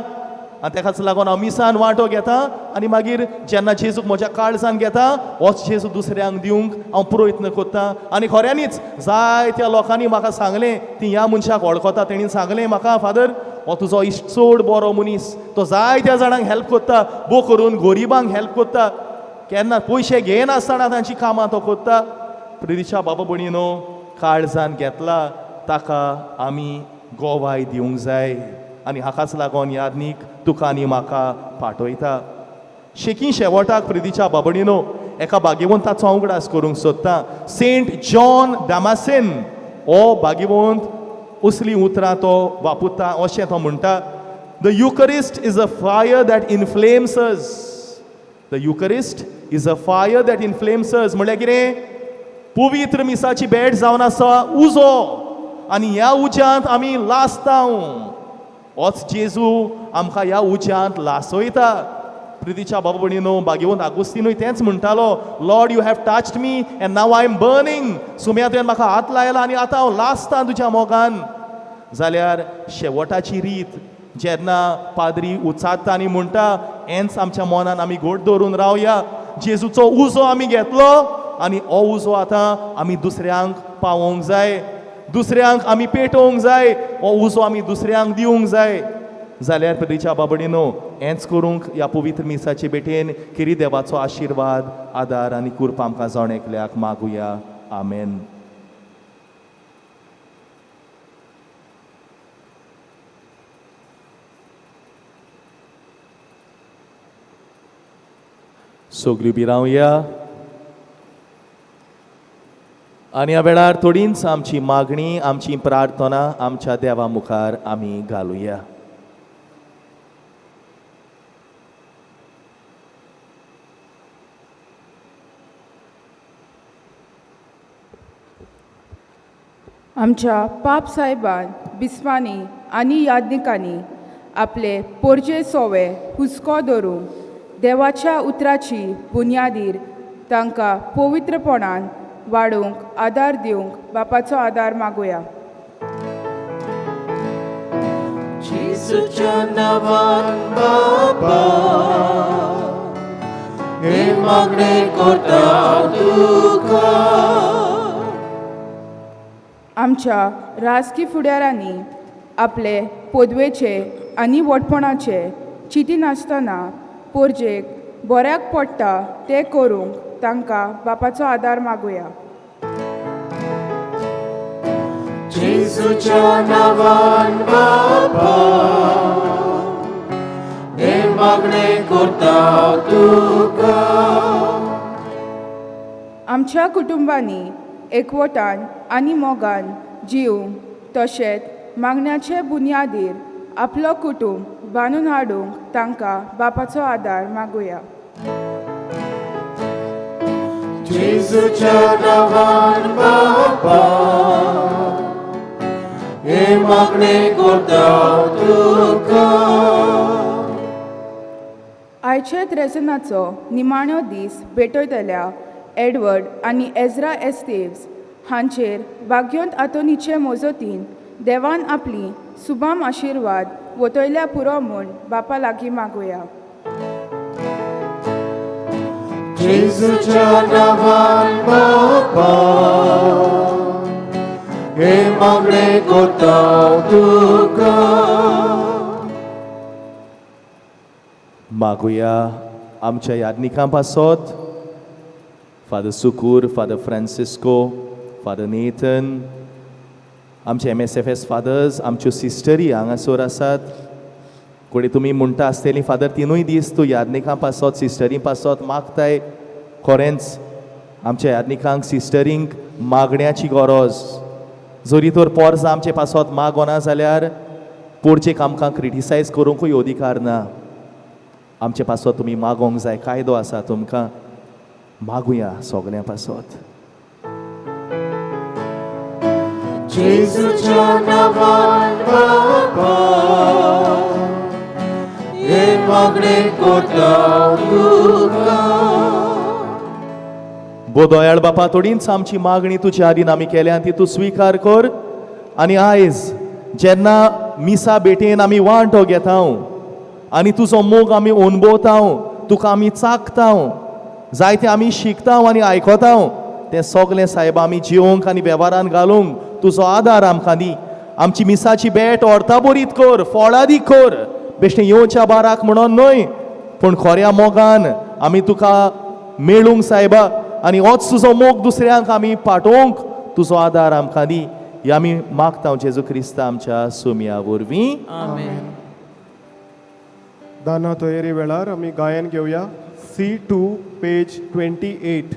आनी ताकाच लागून हांव मिसान वांटो घेता आनी मागीर जेन्ना जेजूक म्हज्या काळजान घेता होच जेजू दुसऱ्यांक दिवंक हांव प्रयत्न करता. आनी खऱ्यांनीच जायत्या लोकांनी म्हाका सांगलें, ती ह्या मनशाक वळखता, तेणी सांगलें म्हाका, फादर हो तुजो इश्ट चड बरो मनीस, तो जायत्या जाणांक हेल्प करता, बो करून गरिबांक हेल्प करता, केन्ना पयशे घेयनासतना तांची कामां तो करता. प्रितीच्या बाबा भयणीनो, काळजान घेतला ताका आमी गोवाय दिवंक जाय. आनी हाकाच लागून यादनीक तुका आनी म्हाका पाठयता. शेकी शेवटाक प्रितीच्या बाबणीनो एका भाग्यवंताचो हांव उगडास करूंक सोदता. सेंट जॉन दामासेन हो भाग्यवंत असलीं उतरां तो वापरता, अशें तो म्हणटा, the Eucharist is a fire that inflames us. The Eucharist is a fire that inflames us. म्हणल्यार कितें? पवित्र मिसाची भेट जावन आसा उजो आनी ह्या उज्यांत आमी लासता. होच जेजू आमकां ह्या उज्यांत लासयता. प्रितीच्या बाबा भयणीनो, भाग्यवंत आगुस्तिनूय तेंच म्हणटालो, Lord you have touched me and now I am burning. सुम्या तुवें म्हाका हात लायला आनी आतां हांव लासतां तुज्या मोगान. जाल्यार शेवटाची रीत जेन्ना पाद्री उचारता आनी म्हणटा, हेंच आमच्या मनान आमी घट दवरून रावया, जेजूचो उजो आमी घेतलो आनी हो उजो आतां आमी दुसऱ्यांक पावोवंक जाय, दुसऱ्यांक आमी पेटोवंक जाय, हो उजो आमी दुसऱ्यांक दिवंक जाय. जाल्यार प्रितीच्या बाबडीनो, हेंच करूंक ह्या पवित्र मिसाचे भेटेन किरी देवाचो आशिर्वाद, आदार आनी कृपा आमकां जाण एकल्याक मागुया. आमेन. सगळीं उबी रावया आनी ह्या वेळार थोडींच आमची मागणी, आमची प्रार्थना आमच्या देवा मुखार आमी घालुया. आमच्या पाप साहेबान बिस्वांनी आनी याज्ञिकांनी आपले पोरजे सोवे हुस्को धरूंक देवाच्या उतराची बुन्यादीर तांकां पवित्रपणान वाडोवंक आदार दिवंक बापाचो आदार मागुया. जेजूच्या नांवान बापा हें मागणें करता तुका. आमच्या राजकी फुडारांनी आपले पदवेचे आनी व्हडपणाचे चिंतिनासतना पोरजेक बऱ्याक पडटा तें करूंक तांकां बापाचो आदार मागुया. जेजूच्या नांवान बापा हें मागणें करता तुका. आमच्या कुटुंबांनी एकवटान आनी मोगान जिवंक तशेंच मागण्याचे बुन्यादीर आपलो कुटुंब बांदून हाडूंक तांकां बापाचो आदार मागुया. जेजूच्या नांवान बापा हें मागणें करता तुका. आयच्या त्रेजनाचो निमाणो दीस भेटयतल्या एडवर्ड आनी एज्रा एस्तेव्स हांचेर भाग्योंत आंतोनीचे मजतीन देवान आपली सुबाम आशिर्वाद वतयल्या पुरो म्हूण बापा लागीं मागुया. जेजूच्या नांवान बापा हें मागणें करता तुका. मागुया आमच्या याज्ञिकां पासत Father Sukur, Father Francisco, Father Nathan, आमचे MSFS fathers, आमच्यो सिस्टरी हांगासर आसात. कोणी तुमी म्हणटा आसतली, फादर तिनूय दीस तूं याज्ञिकां पासत सिस्टरी पासत मागताय. खरेंच आमच्या याज्ञिकांक सिस्टरींक मागण्याची गरज. जरी तर पोरसां आमचे पासत मागोना जाल्यार पोरचेक आमकां क्रिटिसायज करूंकूय अधिकार ना. आमचे पासत तुमी मागोंक जाय, कायदो आसा तुमकां. मागुया सगळ्यां पासत. जेजूच्या नांवान बापा हें मागणें करता तुका. भो दयाळ बापा, थोडींच आमची मागणी तुज्या आदीन आमी केल्या ती तूं स्विकार कर. आनी आयज जेन्ना मिसा भेटेन आमी वांटो घेता आनी तुजो मोग आमी अणभवता, तुका आमी चाखता, जायते आमी शिकता आनी आयकता, तें सगलें सायबा आमी जिवंक आनी वेव्हारान घालूंक तुजो आदार आमकां दी. आमची मिसाची भेट अर्था बरीत कर, फळादीक कर. बेश्टें येवच्या बाराक म्हणून न्हय, पूण खऱ्या मोगान आमी तुका मेळूंक सायबा आनी होच तुजो मोग दुसऱ्यांक आमी पाठोवंक तुजो आदार आमकां दी. हे आमी मागता जेजू क्रिस्ता आमच्या सुमया वरवीं. आमेन. दाना तयारी वेळार आमी गायन घेवया C2 page 28.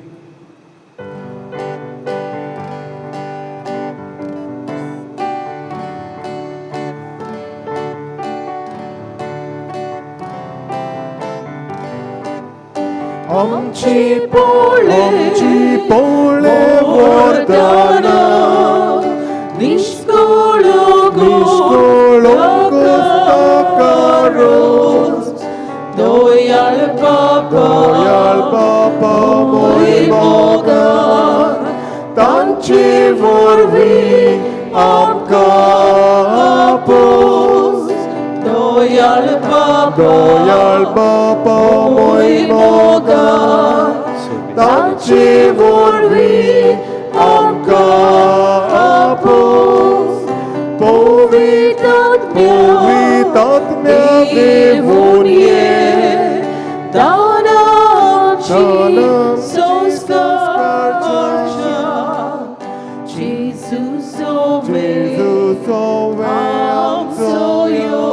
आमची पोळे आमची पोळे वरदाना निष्कळो निष्कळो कारोस दयाळ बाबा दयाळ बापा मोय मोगान तांचे वरवीं आमकां पोस दयाळ बाबा दयाळ बापा मोय मोगान तांचे वरवीं आमकां पोस पवित्र पवित्र देवून ये दानाची संस्कारच्या जेजू सोवे जेजू सोवे आमचो यो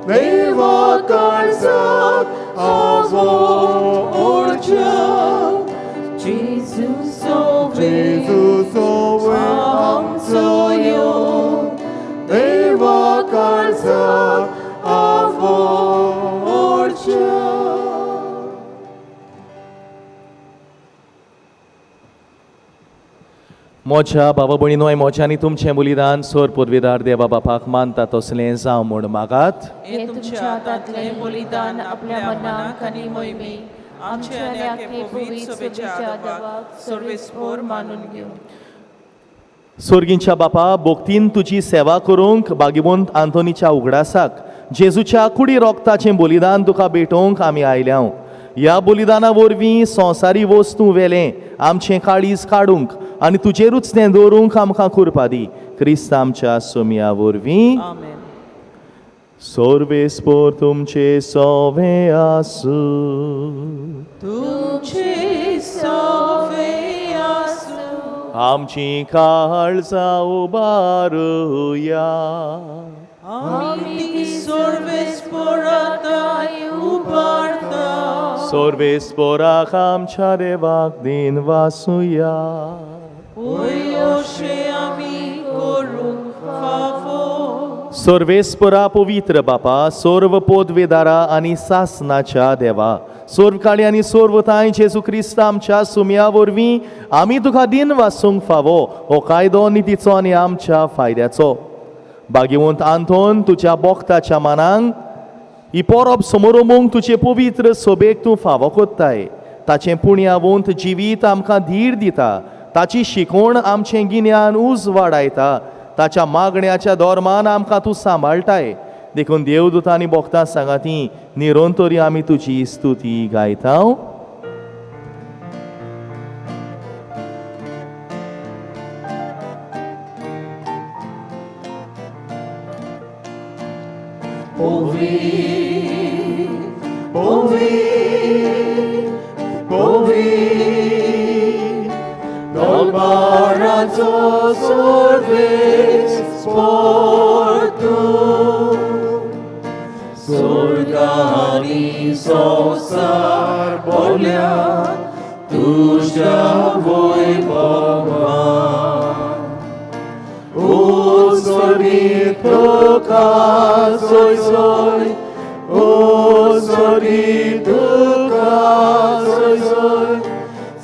देवा काळजाक आवडच्या जेजू सोवे जेजू सोवे आमचो यो देवा काळजाक आवडच्या. मोच्या बाबा भयणीनो मोच्या आनी तुमचें बलिदान सोर पुर्वेदार देवा बापाक मानता तसलें जावं म्हूण मागात. हे तुमच्या हातांतलें बलिदान आपल्या मनाक आनी मोहिमेक आमच्या आनी आखे पवित्र सभेच्या देवाक सर्वेस्पोर मानून घेवं. सोर्गींच्या बापा, भक्तीन तुजी सेवा करूंक बागिवंत आंतोनीच्या उगडासाक जेजूच्या कुडी रोगताचें बलिदान तुका भेटोवंक आमी आयल्या. ह्या बलिदाना वरवीं संवसारी वस्तू वेलें आमचें काळीज काडूंक आनी तुजेरूच तें दवरूंक आमकां कुरपा दी, क्रिस्त आमच्या सोमया वरवीं. आमेन. सोर्वेस्पोर तुमचे सोवे आसूं. तुमचे सोवे आसूं. आमची काळजां उबारुया. आमी ती सर्वेस्पोराताय उबारता. सोर्वेस्पोराक आमच्या देवाक दिन वासुया. वय अशें आमी करूंक फावो. सर्वेस्परा पवित्र बापा, सर्व पोदवेदारा आनी सासनाच्या देवा, सर्व काळी आनी सर्व तांय जेजू क्रिस्त आमच्या सुमया वरवीं आमी तुका दिन वासूंक फावो. हो कायदो नितीचो आनी आमच्या फायद्याचो. बागिवंत आंतोन, तुज्या बोक्ताच्या मानांक ही परब समोरमूंक तुजे पवित्र सोबेक तूं फावो कोत्ताय. ताचें पुण्यावंत जिवीत आमकां धीर दिता, ताची शिकवण आमचें गिन्यान उजवाडायता, ताच्या मागण्याच्या धर्मान आमकां तूं सांबाळटाय. देखून देवदूतां आनी भक्तां सांगाती निरंतरी आमी तुजी स्तुती गायता. Dolbarațo sorves portu, Surgani sosar bolea, Tușa voi bogvan. Usorbi tuca soi soi, Usorbi tuca soi soi,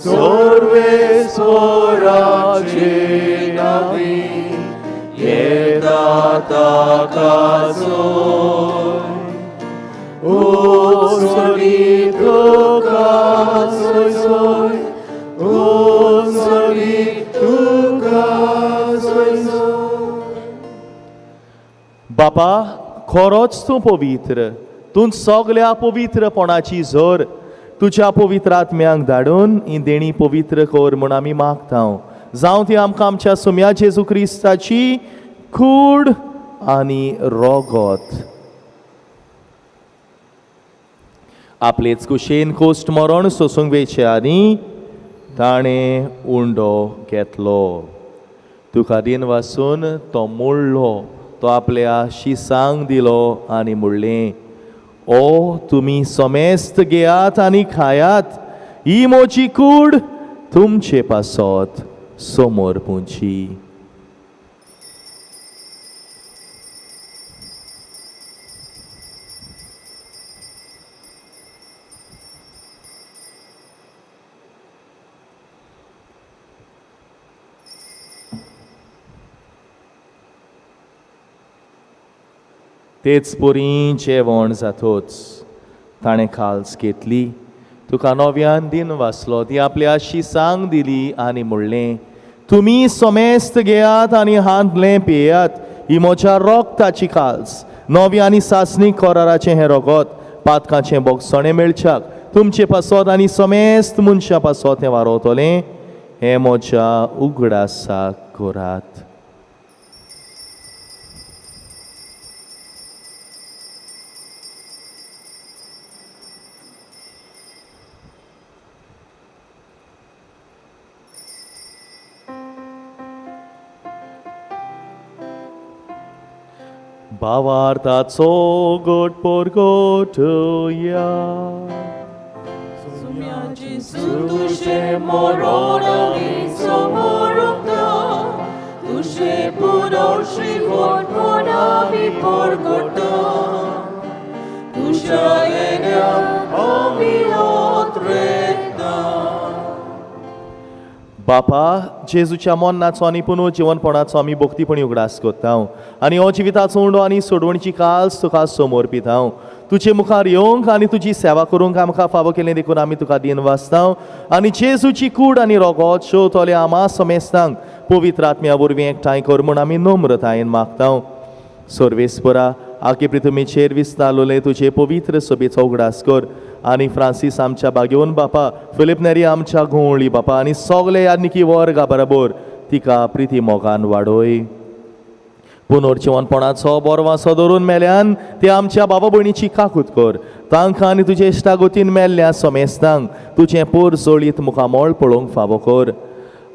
Sorve sorace navi, Ietata casoi. Usorbi tuca soi soi, Usorbi tuca soi soi. बापा, खरोच तूं पवित्र, तूं सगल्या पवित्रपणाची जोर. तुज्या पवित्र आत्म्यांक धाडून ही देणी पवित्र कर म्हूण आमी मागता. जावं ती आमकां आमच्या सुम्या जेजू क्रिस्ताची कूड आनी रोगत. आपलेच कुशेन कोश्ट मरण सोसूंक वेचे आनी ताणें उंडो घेतलो. तुका दिन वासून तो मोडलो, तो आपल्या शिसांक दिलो आनी म्हणलें, ओ तुमी समेस्त घेयात आनी खायात, ही म्हजी कूड तुमचे पासत समोर पुंची. तेच परी जेवण जातोच ताणें खाल्स घेतली, तुका नव्यान दिन वाचलो, ती आपल्या शिसांक दिली आनी म्हणलें, तुमी समेस्त घेयात आनी हांतलें पियात, ही म्हज्या रोगताची खाल्स, नवी आनी सासणी कराराचें हें रोगत, पातकाचें बोगसणें मेळच्याक तुमचे पासत आनी समेस्त मनशां पासत हें वारोवतलें, हें म्हज्या उगडासाक करात. भावार्थाचो गोट पोरगोटया. Sumia Gesù तुझे मरण समोरता, तुझे पुनर्जीवन म्हूण आमी परगटा. तुज्या येण्याक आमी ओतरेता. बापा, जेजूच्या मरणाचो आनी पुनर्जिवनपणाचो आमी भक्तीपणी उगडास करता आनी हो जिविताचो उंडो आनी सोडवणीची काल्स तुका समर्पिता. तुजे मुखार येवंक आनी तुजी सेवा करूंक आमकां फावो केलें देखून आमी तुका दिन वाचता आनी जेजूची कूड आनी रोगोत शेवतले आमा समेस्तांक पवित्र आत्म्या वरवीं एकठांय कर म्हूण आमी नम्रतायेन मागता. सर्वेस्परा, आगे पृथ्वीचेर विस्तारलोले तुजे पवित्र सभेचो उगडास कर आनी फ्रांसीस आमच्या बागेवन बापा, फिलीप नेरी आमच्या घोवळी बापा आनी सगळे यादनिकी वर्गा बरोबर तिका प्रिती मोगान वाडोय. पुनर्जिवनपणाचो बोरवासो धरून मेल्यान ते आमच्या बाबा भयणीची काकूत कर. तांकां आनी तुजे इश्टागतीन मेल्ल्या समेस्तांक तुजें पोर जोळीत मुखामळ पळोवंक फावो कर.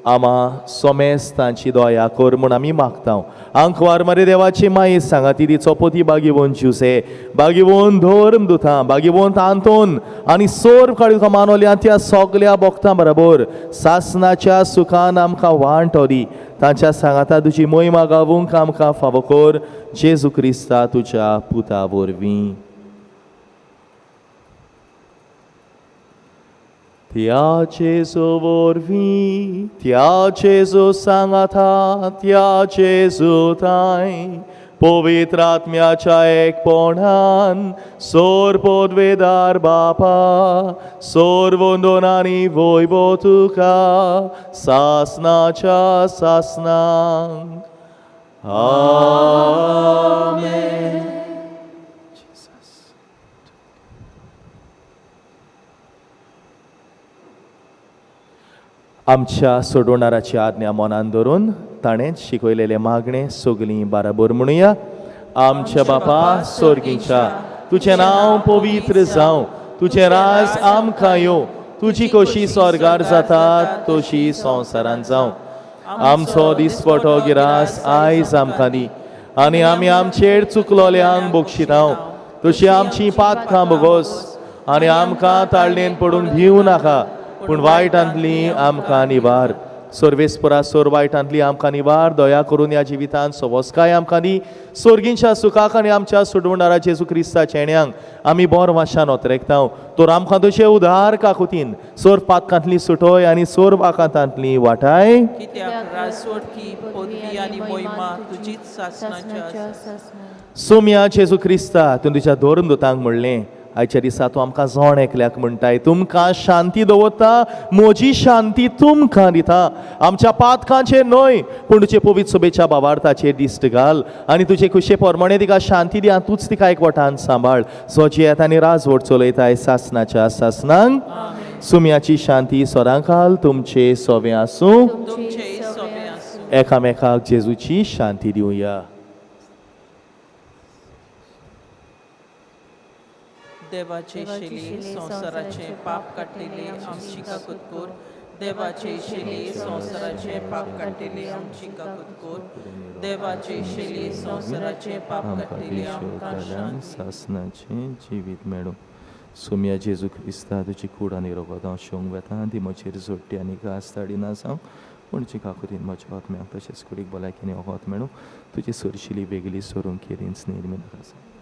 आमा सोमेस्तांची दया कर म्हूण आमी मागता. आंकवार मरे देवाची माई सांगाती तिचो पोती बागेवन जुसे, बागेवन धर्म दुता, बागेवन आंतोन आनी सोर काळी तुका मानवल्या त्या सगल्या भक्तां बरोबर सासनाच्या सुखान आमकां वांटो दी. तांच्या सांगाता तुजी मोहिमा गावूंक आमकां फावो कर, जेजू क्रिस्ता तुज्या पुता वरवीं. त्या जेजू वरवीं, त्या जेजू सांगाता, त्या जेजू ताय पवित्र आत्म्याच्या एकपणान सोर पदवेदार बापा, सोर वंदन आनी वैभव तुका सासनाच्या सासनांक. आमेन. आमच्या सोडवणाराची आज्ञा मनान धरून ताणें शिकयलेलें मागणें सगलीं बाराबर म्हणुया. आमच्या बापा सोर्गींच्या, तुजें नांव पवित्र जावं, तुजें राज आमकां येवं, तुजी कशी स्वर्गार जाता तशी संवसारान जावं. आमचो दिसपटो गिरास आयज आमकां दी आनी आमी आमचेर चुकलोल्यांक बक्षितां तशी आमची पातकां बोगोस आनी आमकां ताळणेन पडूंक दिवं नाका, पूण वायटांतली आमकां निवार. सर्वेस्परा सोर वायटांतली आमकां निवार. दया करून ह्या जिवितांत सवस्काय आमकां दी. सोर्गींच्या सुखाक आनी आमच्या सोडवणारा जेजू क्रिस्ताच्या येण्यांक आमी बोर वाशान ओतरेकता. तर आमकां तुजे उदार काकुतीन सोर पातकांतली सुटोय आनी सोर वाकांतांतली वाटाय. कित्याक राजवटकी पदवी आनी मोहिमा तुजीच सासनाच्या. सोम्या जेजू क्रिस्ता, तूं तुज्या धर्म दुतांक म्हणलें, आयच्या दिसा तूं आमकां जोण एकल्याक म्हणटाय, तुमकां शांती दवरता, म्हजी शांती तुमकां दिता. आमच्या पातकांचेर न्हय पूण तुजे पवित्र सभेच्या बाबार्थाचेर दिश्ट घाल आनी तुजे खुशे प्रमाणे तिका शांती दी आनी तूंच तिका एकवटान सांबाळ. सो जियेता आनी राजवट चलयताय सासनाच्या सासनांक. सुम्याची शांती सदांकाल तुमचे सोवे आसूं. तुमचे सोबे आसूं. एकामेकाक जेजूची शांती दिवया. देवाचे शेली संवसाराचे पाप काडटेले आमची काकूत कर. देवाचे शेली संवसाराचे पाप काडटेले आमची काकूत कर. देवाचे शेली संवसाराचे पाप काडटेले आमकां शांती. सासनाचें जिवीत मेळूं. सोम्या जेजू क्रिस्ता, तुजी कूड आनी रोगोत हांव शेवंक वेता. ती म्हजेर जोडटी आनी घास धाडिना जावं, पूण तुजी काकुतीन म्हज्या आत्म्याक तशेंच कुडीक भलायकेन वखद मेळूं. तुजी सरशिली वेगळी सरूंक केरींच निर्मी नाका जावं.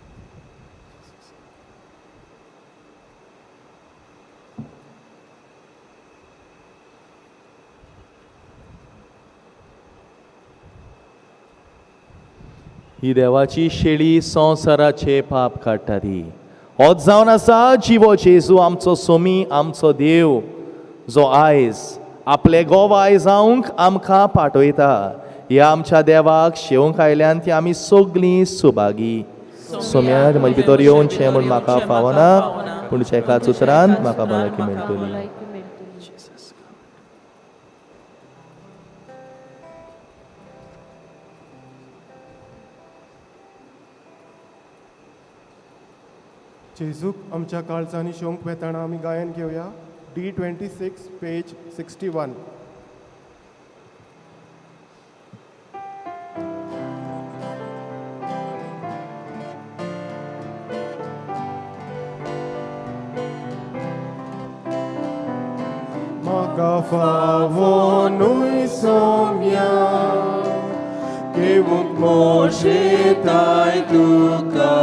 ही देवाची शेळी संवसाराचे पाप काडटा ती होच जावन आसा जिवो जेजू आमचो सोमी, आमचो देव, जो आयज आपले गोवाय जावंक आमकां पाठयता. ह्या आमच्या देवाक शेवंक आयल्यान ती आमी सगलीं सुभागी. सोम्या, म्हजे भितर येवचें म्हूण म्हाका फावना, पूण तुज्या एकाच उतरान म्हाका भलायकी मेळटली. जेजूक आमच्या काळजांनी शोंक वेताना आमी गायन घेवया. D26 page 61. म्हाका फावो न्हय सोम्या घेवंक मोशेताय तुका,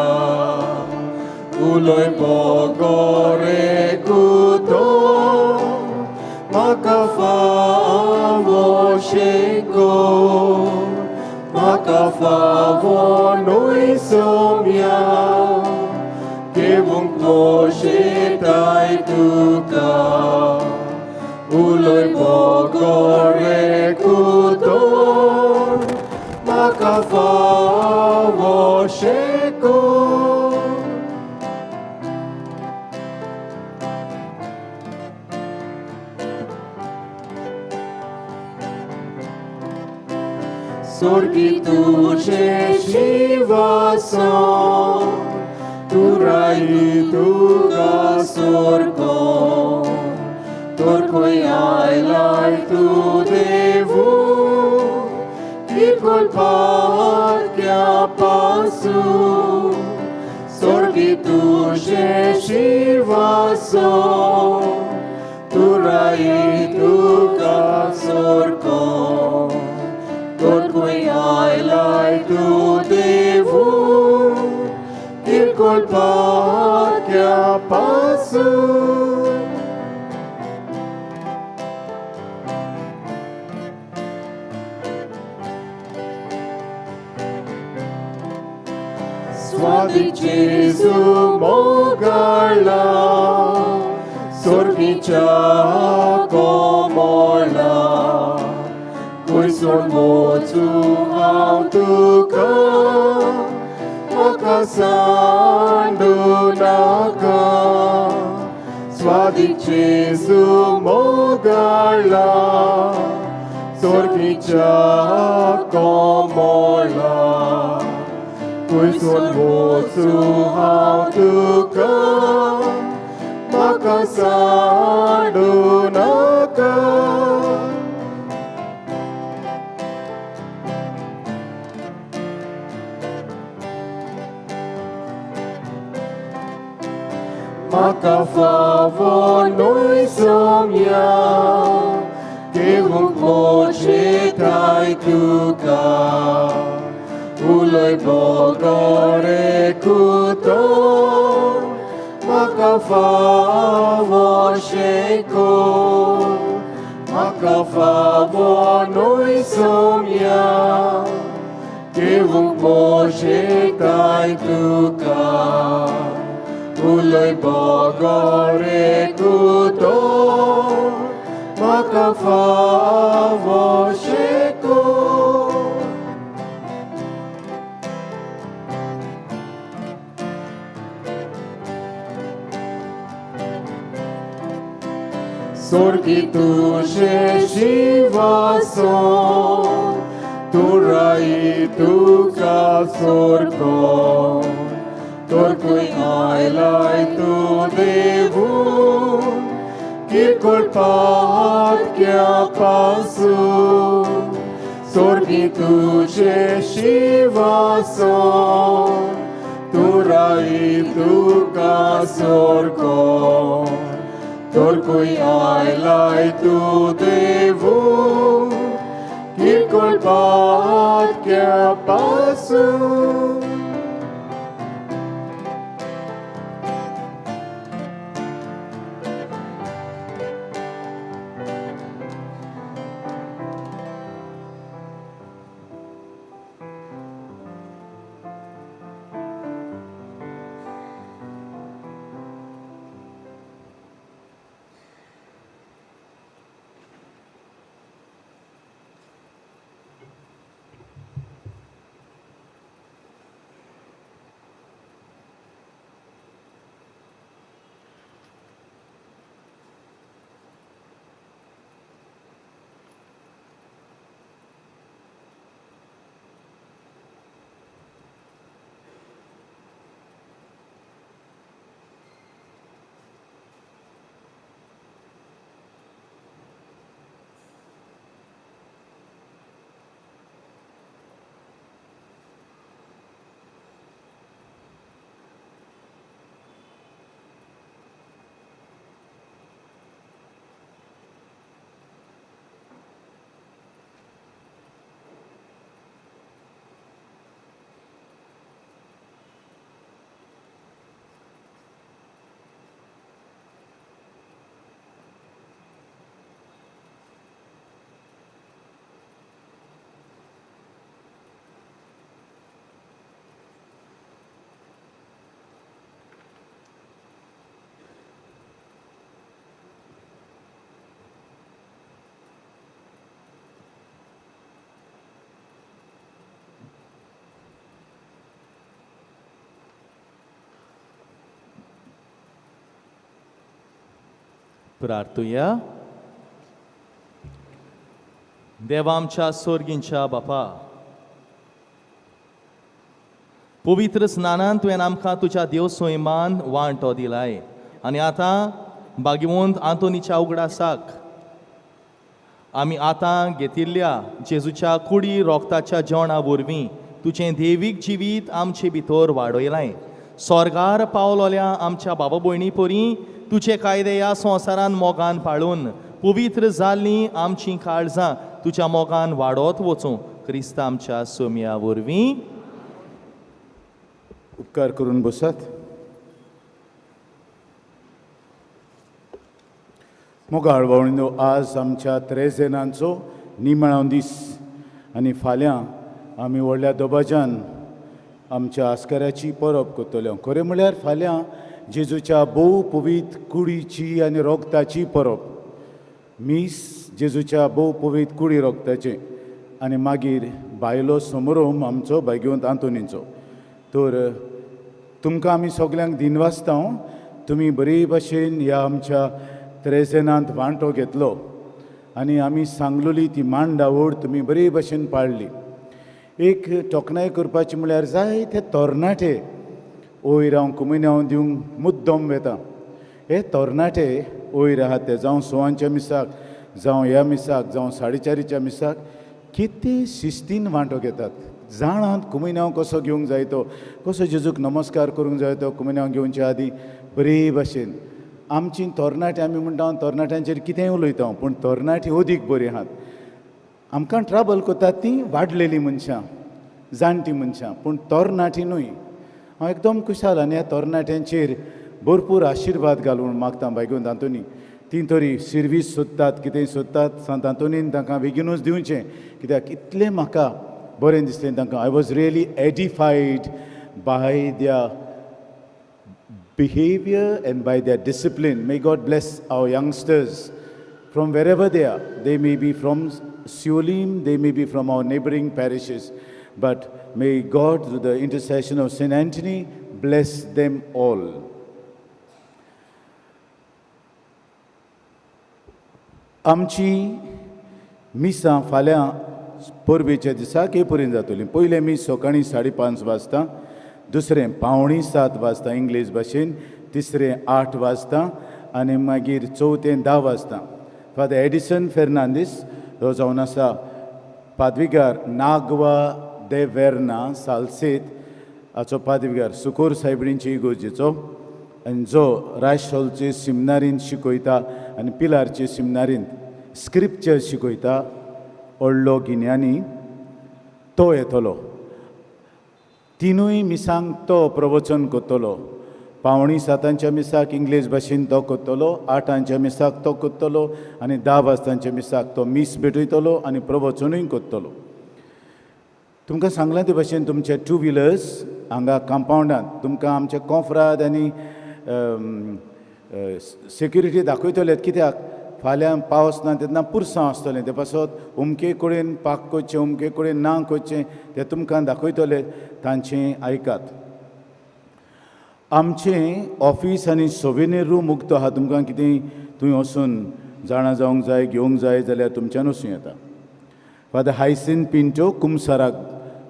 उलय बगोरे कुतो म्हाका फावो. शेको म्हाका फावो न्हय सोम्या घेवंक पोशेताय तुका उलय बगर कुतोर म्हाका फावो शेको. सोर्गी तुझे शिवासो तुराई तुका सोर्गो तोर खंय आयलाय तूं देवू किरकोळ पाक्या पासून सोर्गी तुझे शिवासो तुराई तुका सोर्गो तोर खंय आयलाय तूं देवू किरकोळ पाक्या पासून. स्वादी जेजू मोगाळा सोर्गीच्या कोमोळा कुयसून वचूं हांव तुका म्हाका सांडू नाका. स्वादी जेजू मोगाळा सोर्गीच्या कोमोळा कुयसून वचूं हांव तुका म्हाका सांडू नाका. म्हाका फावो न्हय सोम्या घेवंक पोशेताय तुका उलय बगर कुतोर म्हाका फावो शेको म्हाका फावो न्हय सोम्या घेवंक पोशेताय तुका उलय बगर कुतोर म्हाका फावो शेको. सोर्गी तुझे शिवासो तुराई तुका सोर्गो तोर खंय आयलाय तूं देवू किरकोळ पाक्या पासून सोर्गी तुझे शिवासो तुराई तुका सोर्गो तोर खंय आयलाय तूं देवू किरकोळ पाक्या पासून. प्रार्थुया. देवा आमच्या सोर्गींच्या बापा, पवित्र स्नानान तुवें आमकां तुज्या देव सोयमान वांटो दिलाय आनी आतां भाग्यवंत आंतोनीच्या उगडासाक आमी आतां घेतिल्ल्या जेजूच्या कुडी रोगताच्या जेवणा वरवीं तुजें देवीक जिवीत आमचे भितर वाडयलाय. स्वर्गार पावलोल्या आमच्या बाबा भयणी परी तुजे कायदे ह्या संवसारान मोगान पाळून पवित्र जाल्लीं आमचीं काळजां तुज्या मोगान वाडत वचूं, क्रिस्ता आमच्या सोमया वरवीं. उपकार करून बसात. मोगाळ भावणीनो, आज आमच्या त्रेजेनांचो निमाणो दीस आनी फाल्यां आमी व्हडल्या दबाज्यान आमच्या आस्कऱ्याची परब करतले. खरें म्हणल्यार फाल्यां जेजूच्या भोव पवित्र कुडीची आनी रोगताची परब, मीस जेजूच्या भोव पवित्र कुडी रोगताचें आनी मागीर बायलो समरोम आमचो भाग्यवंत आंतोनीचो. तर तुमकां आमी सगल्यांक दिनवासता, तुमी बरे भाशेन ह्या आमच्या त्रेजेनांत वांटो घेतलो आनी आमी सांगलोली ती मांडावळ तुमी बरे भाशेन पाळ्ळी. एक तोखणाय करपाची म्हळ्यार जायते तरणाटे वयर हांव कुमिन्यांव दिवंक मुद्दम वेता. हे तरणाटे वयर आहात ते जावं सवांच्या मिसाक, जावं ह्या मिसाक, जावं साडे चारीच्या मिसाक कितें शिस्तीन वांटो घेतात. जाणात कुमिन्यांव कसो घेवंक जाय तो, कसो जेजूक नमस्कार करूंक जाय तो कुमिन्यांव घेवचे आदीं बरे भाशेन. आमची तरणाटे, आमी म्हणटा तरणाट्यांचेर कितेंय उलयता, पूण तरणाटीं अदीक बरीं आहात. आमकां ट्रबल करतात तीं वाडलेलीं मनशां, जाणटीं मनशां, पूण तरणाटीं न्हय. हांव एकदम खुशाल आनी ह्या तरणाट्यांचेर भरपूर आशिर्वाद घालून मागता भाग्यवंत आंतोनी. तीं तरी सिर्वीस सोदतात, कितेंय सोदतात, सांत आंतोनीन तांकां बेगिनूच दिवचें, कित्याक इतलें म्हाका बरें दिसलें तांकां. I was really edified by their behavior and by their discipline. May God bless our youngsters from wherever they are. They may be from Siolim, they may be from our neighboring parishes, but may God, through the intercession of St. Anthony, bless them all. आमची मिसां फाल्यां परबेच्या दिसाक एपुरीन जातली. पयलें मीस सकाळीं 5:30 वाजता, दुसरें 6:45 वाजता इंग्लीश भाशेन, तिसरें 8 वाजता आनी मागीर चवथें 10 वाजता. फादर एडिसन फेर्नांदीस हो जावन आसा पादविगार नागवा दे वेर्ना सालसेत हाचो पादविगार, सुकोर सायबिणीची इगोर्जेचो, आनी जो रायशॉलचे सिमनारींत शिकयता आनी पिलारचे सिमनारींत स्क्रिप्चर शिकयता, व्हडलो गिन्यानी, तो येतलो. तिनूय मिसांक तो प्रवचन करतलो. 6:45च्या मिसाक इंग्लीश भाशेन तो करतलो, 8ांच्या मिसाक तो करतलो आनी 10 वाजतांच्या मिसाक तो मीस भेटयतलो आनी प्रवचनूय करतलो. तुमकां सांगलां ते भाशेन तुमचे टू व्हिलर्स हांगा कंपावंडांत तुमकां आमचे कोफराद आनी सेक्युरिटी दाखयतले, कित्याक फाल्यां पावस ना तेन्ना पुरसांव आसतलें, ते पासत अमके कडेन पार्क करचें, अमके कडेन ना करचें तें तुमकां दाखयतले. तांचें आयकात. आमचें ऑफीस आनी सोविनीर रूम उक्तो आहा. तुमकां कितें थंय वचून जाणा जावंक जाय, घेवंक जाय जाल्यार तुमच्यान वचूं येता. फादर हायसीन पिंटो कुमसाराक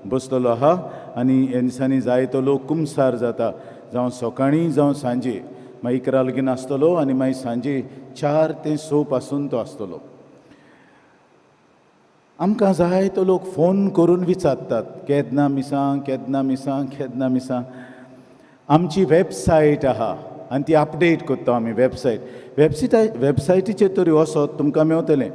बसलेलो आहा आनी ह्या दिसांनी जायतो लोक कुमसार जाता, जावं सकाळीं जावं सांजे. मागीर 11 लगीन आसतलो आनी मागीर सांजे 4 ते 6 पासून तो आसतलो. आमकां जायतो लोक फोन करून विचारतात, केन्ना मिसां, केन्ना मिसां, केन्ना मिसां. आमची वेबसायट आहा आनी ती अपडेट करता आमी. वेबसायटीचेर तरी वचत तुमकां मेवतलें,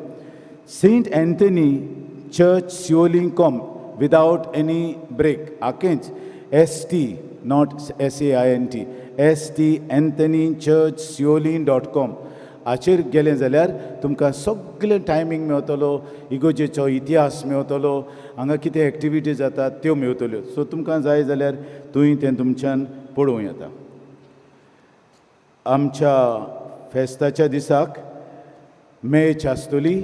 Saint Anthony church Siolim com, without any break, आकेंच ST, not SAINT, ST Anthony church Siolim dot com हाचेर गेलें जाल्यार तुमकां सगळें टायमींग मेवतलो, इगोर्जेचो इतिहास मेवतलो, हांगा कितें एक्टिविटी जातात त्यो मेवतल्यो. सो तुमकां जाय जाल्यार तुंय तें तुमच्यान पळोवं येता. आमच्या फेस्ताच्या दिसाक मॅच आसतली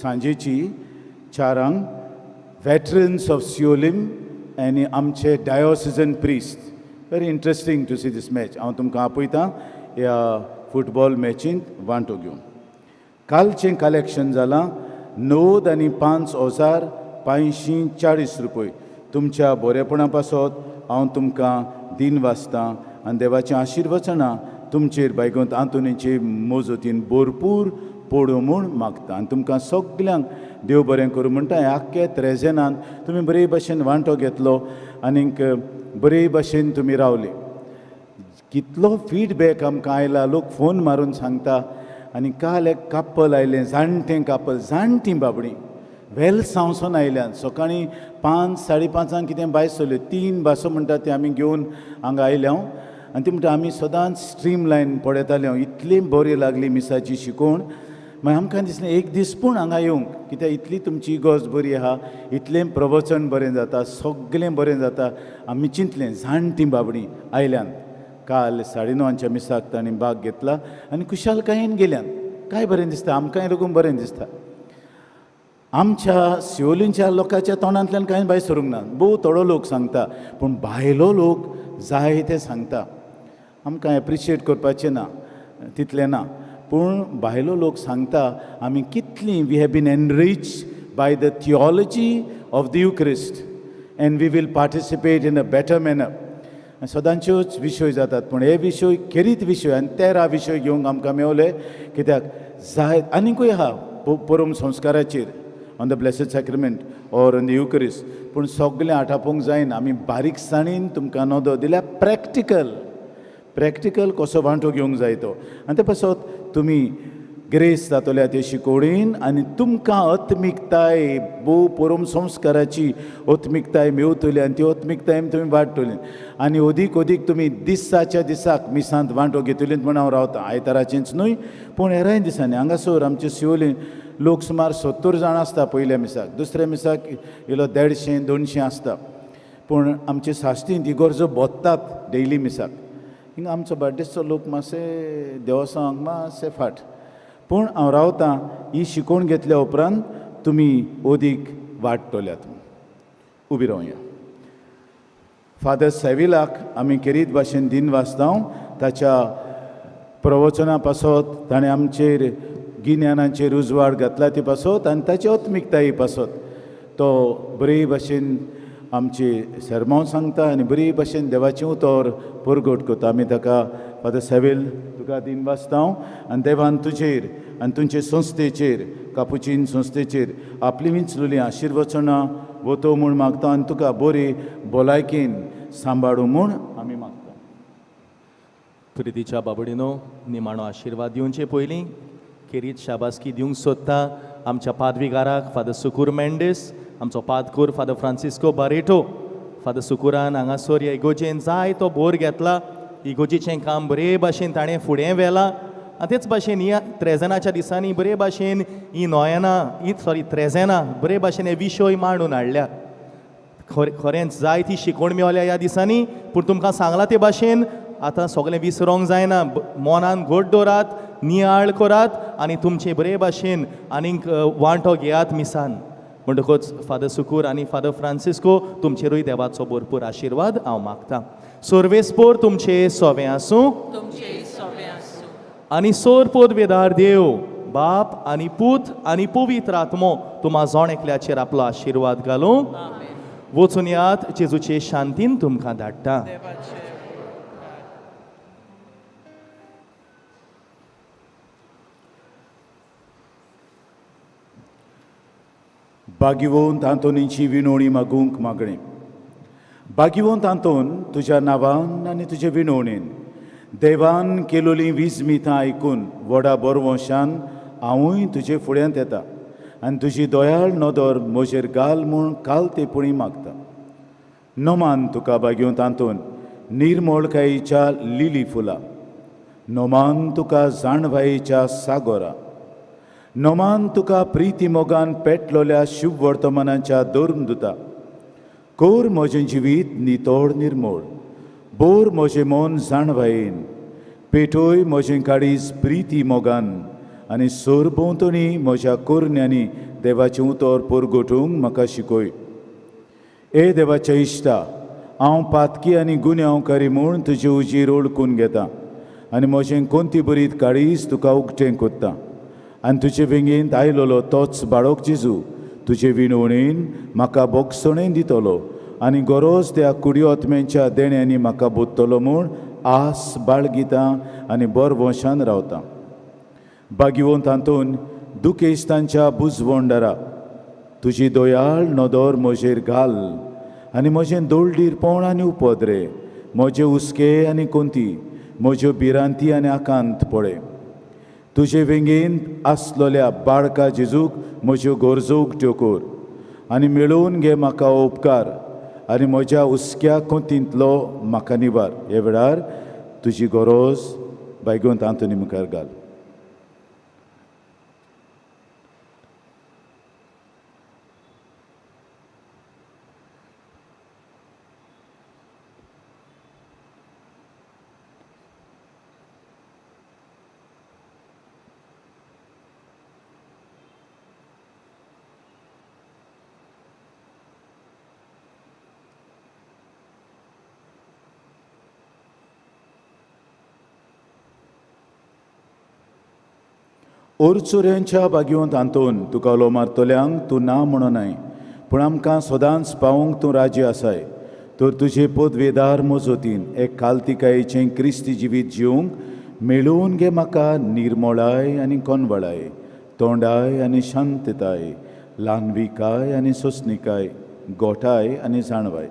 सांजेची 4ांक, वेटरन्स ऑफ सियोलीम आनी आमचे diocesan priest. Very interesting to see this match. हांव तुमकां आपयतां ह्या फुटबॉल मॅचींत वांटो घेवंक. कालचें कलेक्शन जालां 95,540 रुपय. तुमच्या बरेपणा पासत हांव तुमकां दिन वाचतां आनी देवाचें आशिर्वचनां तुमचेर बायगोंत आंतोनीचे मोजोतीन भरपूर पडूं म्हूण मागता. आनी तुमकां सगल्यांक देव बरें करूं म्हणटा. ह्या आख्खे त्रेजेनान तुमी बरे भाशेन वांटो घेतलो आनीक बरे भाशेन तुमी रावले. कितलो फिडबॅक आमकां आयला, लोक फोन मारून सांगता. आनी काल एक कापल आयलें, जाणटें कापल, जाणटीं बाबडीं वेलसांवसून आयल्यान. सकाळीं 5 5:30 कितें भायर सरल्यो, 3 बासो म्हणटा ती आमी घेवन हांगा आयल्या. आनी ती म्हणटा आमी सदांच स्ट्रीम लायन पळयताले, इतली बरी लागली मिसाची शिकोवण. मागीर आमकां दिसलें एक दीस पूण हांगा येवंक, कित्याक इतली तुमची इगर्ज बरी आहा, इतलें प्रवचन बरें जाता, सगळें बरें जाता. आमी चिंतलें जाणटीं बाबडीं आयल्यान. काल 9:30 मिसाक तांणी भाग घेतला आनी खुशालकायेन गेल्यान. काय बरें दिसता, आमकांय लागून बरें दिसता. आमच्या शिवोलींच्या लोकांच्या तोंडांतल्यान कांय भायर सरूंक ना, भोव थोडो लोक सांगता, पूण भायलो लोक जाय ते सांगता. आमकां एप्रिशिएट करपाचें ना तितलें ना, पूण भायलो लोक सांगता आमी कितलीं we have been enrich by the theology of the Eucharist and we will participate in a better manner. सदांच्योच विशय जातात, पूण हे विशय खेरीत विशय आनी 13 विशय घेवंक आमकां मेवले, कित्याक जाय आनीकूय आहा परम संस्काराचेर, on the blessed sacrament or on the Eucharist, पूण सगळें आटापूंक जायना. आमी बारीकसाणीन तुमकां नदर दिल्या, प्रॅक्टिकल प्रॅक्टिकल कसो वांटो घेवंक जाय तो. आनी ते पासत तुमी ग्रेस जातल्या ते शिकोवणेन आनी तुमकां आत्मिकताय भोव परम संस्काराची आत्मिकताय मेवतली आनी ती आत्मिकताय तुमी वाडटली आनी अदीक अदीक तुमी दिसाच्या दिसाक मिसांत वांटो घेतली म्हूण हांव रावतां. आयताराचेंच न्हय पूण हेराय दिसांनी. हांगासर आमचे शिवोलीन लोक सुमार 70 जाण आसता पयल्या मिसाक, दुसऱ्या मिसाक इलो 150 200 आसता, पूण आमचे साश्टीन इगर्जो भोत्तात डेली मिसाक. हिंगा आमचो बार्देसचो लोक मातशे देवसांक मातशे फाट, पूण हांव रावतां ही शिकोवण घेतल्या उपरांत तुमी अदीक वाडटल्यात. उबी रावया. फादर सेविलाक आमी खेरीत भाशेन दिन वाचता. ताच्या प्रवचना पासत ताणें आमचेर गिन्यानाचेर उजवाड घातला ती पासत आनी ताची आत्मिकताय पासत तो बरे भाशेन आमची सरमांव सांगता आनी बरी भाशेन देवाचें उतर परगट करता. आमी ताका फादर सेवेल तुका दिन वाचता आनी देवान तुजेर आनी तुमचे संस्थेचेर, कापुचीन संस्थेचेर आपली विंचलुली आशिर्वचनां वतो म्हूण मागता आनी तुका बरी भलायकेन सांबाळू म्हूण आमी मागता. प्रितीच्या बाबडीनो, निमाणो आशिर्वाद दिवचे पयलीं खेरीत शाबासकी दिवंक सोदता आमच्या पादविगाराक फादर सुकूर मेंडीस, आमचो पादकूर फादर फ्रांसिस्को बारेटो. फादर सुकूरान हांगासर ह्या इगोजेन जाय तो बोर घेतला, इगोजेचें काम बरे भाशेन ताणें फुडें व्हेलां आनी तेच भाशेन ह्या त्रेजनाच्या दिसांनी बरे भाशेन ही नोयेनां ही सॉरी त्रेजेनां बरे भाशेन हे विशय मांडून हाडल्या. खरेंच जाय ती शिकवण मेवल्या ह्या दिसांनी, पूण तुमकां सांगलां ते भाशेन आतां सगळें विसरोंक जायना. मनान घट दवरात, नियाळ करात आनी तुमचे बरे भाशेन आनीक वांटो घेयात मिसान. म्हणटकूच फादर सुकूर आनी फादर फ्रांसिस्को तुमचेरूय देवाचो भरपूर आशिर्वाद हांव मागतां. सर्वेस्पोर तुमचे सोवें आसूं, तुमचे सोबें आसूं. आनी सोर पोदवेदार देव बाप आनी पूत आनी पवित्र आत्मो तुमा जोण एकल्याचेर आपलो आशिर्वाद घालूं. वचून यात, जेजूचे शांतीन तुमकां धाडटा. देवाचे बागिवोंत आंतोनीची विनवणी मागूंक मागणें. बागिवोंत आंतोन, तुज्या नांवान आनी तुजे विनवणेन देवान केलोलीं विजमितां आयकून व्हडा बरवंशान हांवूय तुजे फुड्यांत येता आनी तुजी दयाळ नदर म्हजेर घाल म्हूण काल ते पुणी मागता. नमान तुका बागिवंत आंतोन निर्मळकायेच्या लिली फुलां, नमान तुका जाणवायेच्या सागोरा, नमान तुका प्रिती मोगान पेटलोल्या शुभ वर्तमानाच्या धर्मदुता. कोर म्हजें जिवीत नितोड निर्मोळ, बोर म्हजें मन जाणवायेन, पेटोय म्हजें काळीज प्रिती मोगान आनी सरभोंवतणी म्हज्या कोरण्यांनी देवाचें उतर परगटूंक म्हाका शिकय. ए देवाच्या इश्टा, हांव पातकी आनी गुन्यांवकारी म्हूण तुजे उजीर ओळखून घेता आनी म्हजें कोंती बरीत काळीज तुका उक्तें कोत्ता. आनी तुजे वेंगेंत आयलोलो तोच बाळक जेजू तुजे विनवणेन म्हाका बोगसणेन दितलो आनी गरोज त्या कुडियोत्म्यांच्या देण्यांनी म्हाका बोत्तलो म्हूण आस बाळगिता आनी बरवंशान रावता. बागिवंत हातून दुखेस्तांच्या बुजवंडरा तुजी दयाळ नदर म्हजेर घाल आनी म्हजें दोळडीरपण आनी उपद्रे, म्हजे हुस्के आनी कोंती, म्हज्यो भिरांती आनी आकांत पळय. तुजे वेंगेंत आसलोल्या बाळका जेजूक म्हज्यो गरजो उक्त्यो कर आनी मेळोवन घे म्हाका उपकार आनी म्हज्या हुस्क्या कोंतींतलो म्हाका निवार. ह्या वेळार तुजी गरज बायगोंत आंतोनी मुखार घाल. ओरचुऱ्यांच्या बागयोंत आंतोन तुका उलो मारतल्यांक तूं ना म्हणनाय, पूण आमकां सदांच पावोवंक तूं राजी आसाय. तर तुजे पदवेदार मजतीन एक कालतिकायेचें क्रिस्ती जिवीत जिवंक मेळोवन घे म्हाका निर्मोळाय आनी कोनवळाय, तोंडाय आनी शांतताय, ल्हानविकाय आनी सोंसणिकाय, गोठाय आनी जाणवाय.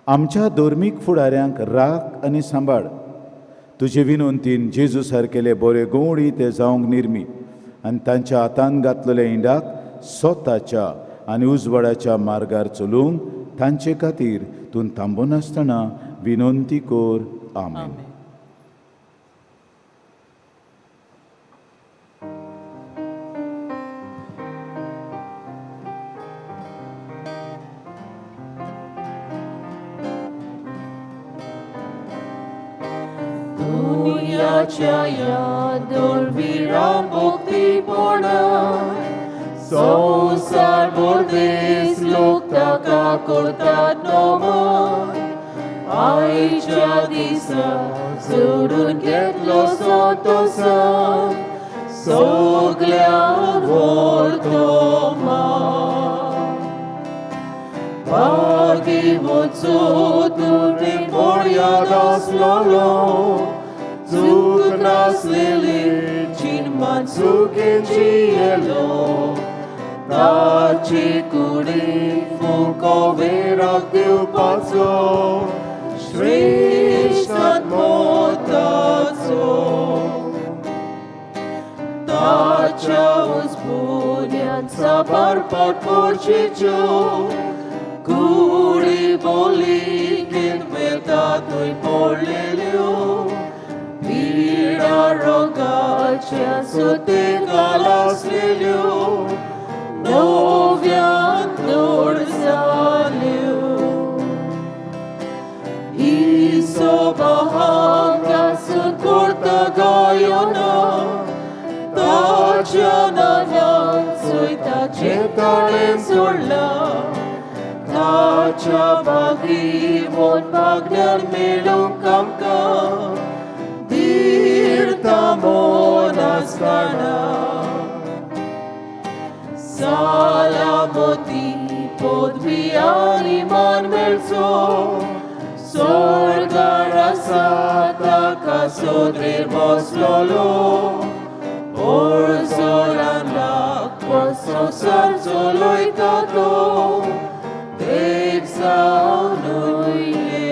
आमच्या धर्मीक फुडाऱ्यांक राख आनी सांबाळ. तुजे विनंतीन जेजू सारकेले बरे गवळी ते जावंक निर्मी आनी तांच्या हातान घातलेल्या इंडाक स्वताच्या आनी उजवाडाच्या मार्गार चलूंक तांचे खातीर तूं थांबनासतना विनंती कर. आमेन. दुनियाच्या दुर्विराम मुक्तीपणान संवसार बोर्देस लोक ताका करतात नमन. आयच्या दिसा सोडून घेतलो संतोसान सगळ्या व्हडतो मान. भाग्यवंतो तुमी मोर्याद आसलोलो, चूक नासलेली चिन्मान चुकेन जियेलो. ताची कुडी फुको वेराक दिवपाचो श्रेश्ठ आत्मोताचो. ताच्या उजपुन्यान साबार पोटपोरचेच्यो कुडी बोली किनवेता थंय पडलेल्यो. पिडा रोगाच्या सुतेकाल आसलेल्यो नव्यान धड जाल्यो. हिसोबा हांगासून करता गायना ताच्या नांवान चोयताचें ताणें सोडलां. ताच्या बागीवोन मागण्यान मेळूंक आमकां धीरता मोनासतना. सालामती पदवी आनी मान मेळचो स्वर्गार आसा ताका सोदरेर बसलोलो. ओरजोरान लागपा संवसार चलयता तो देव जावनूय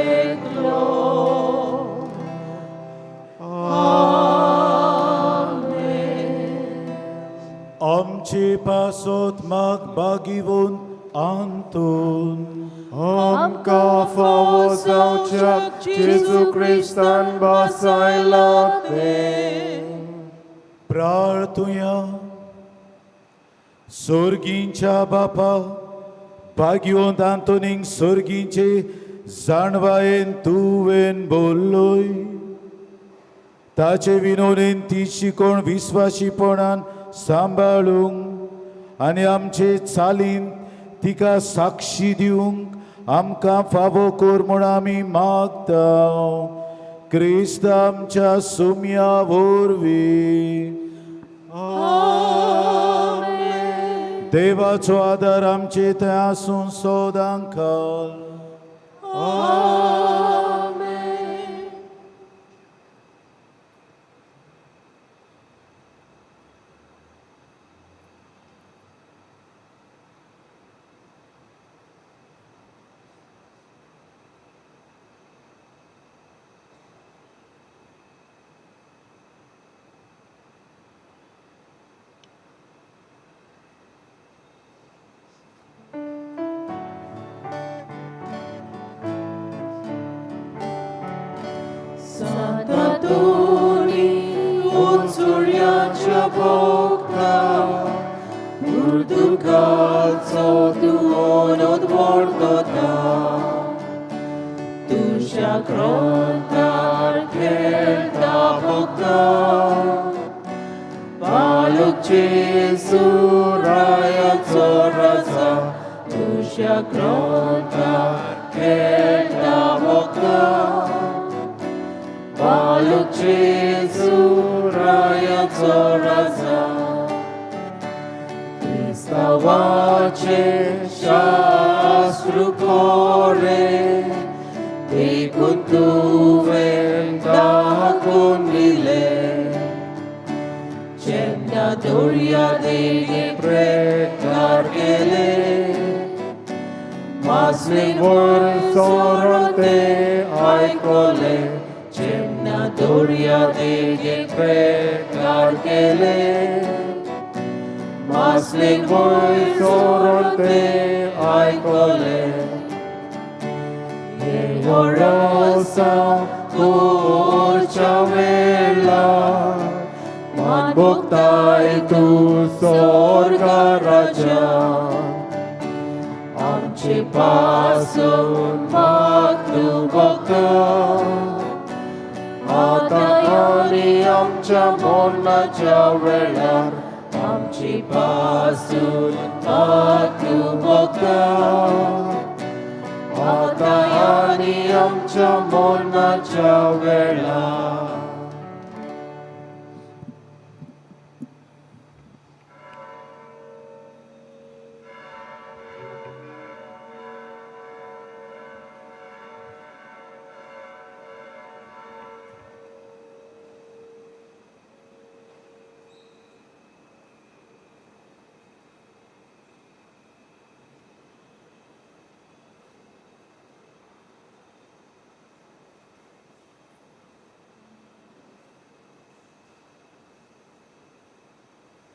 एकलो. आमेन. आमचे पासत माग बागिवंत आंतोन आमकां फावो जावच्याक जेजू क्रिस्तान बसायला तें. प्रार्थुया. सोर्गींच्या बापा, भाग्यवंत आंतोनीक सोर्गींचे जाणवायेन तुवें बोल्लोय. ताचे विनोनेन ती शिकोण विस्वाशीपणान सांबाळूंक आनी आमचे चालीन तिका साक्षी दिवंक आमकां फावो कर म्हूण आमी मागता. क्रिस्त आमच्या सुम्या वरवीं. आमेन. देवाचो आदार आमचे थंय आसूं सदांकाळ. Sant'Antoni, उंचुऱ्याच्या भोगता, पुर्तुगालचो तूं उद्वर्तता. तुज्या ग्रंथार खेळटा भोगता, बालक जेजू रायाचो राजा, तुज्या ग्रंथार खेळटा भोगता, बालक जेजू रायाचो राजा. क्रिस्तांवाचे शास्त्र कोरे, देखून तुवें दाखोवन दिलें. जेन्ना दर्या देगेर प्रेकार केले, मासळेन वयर सरून ते आयकले. जेन्ना दर्या देगेर प्रेकार केले, मासळेन वयर सरून ते आयकले. हें वरसां करच्या वेळार मान भोगताय तूं स्वर्गा राजा. आमचे पासून माग तूं भोगता, आतां आनी आमच्या मरणाच्या वेळार. आमचे पासून माग तूं भोगता, आतां आनी आमच्या मरणाच्या वेळार.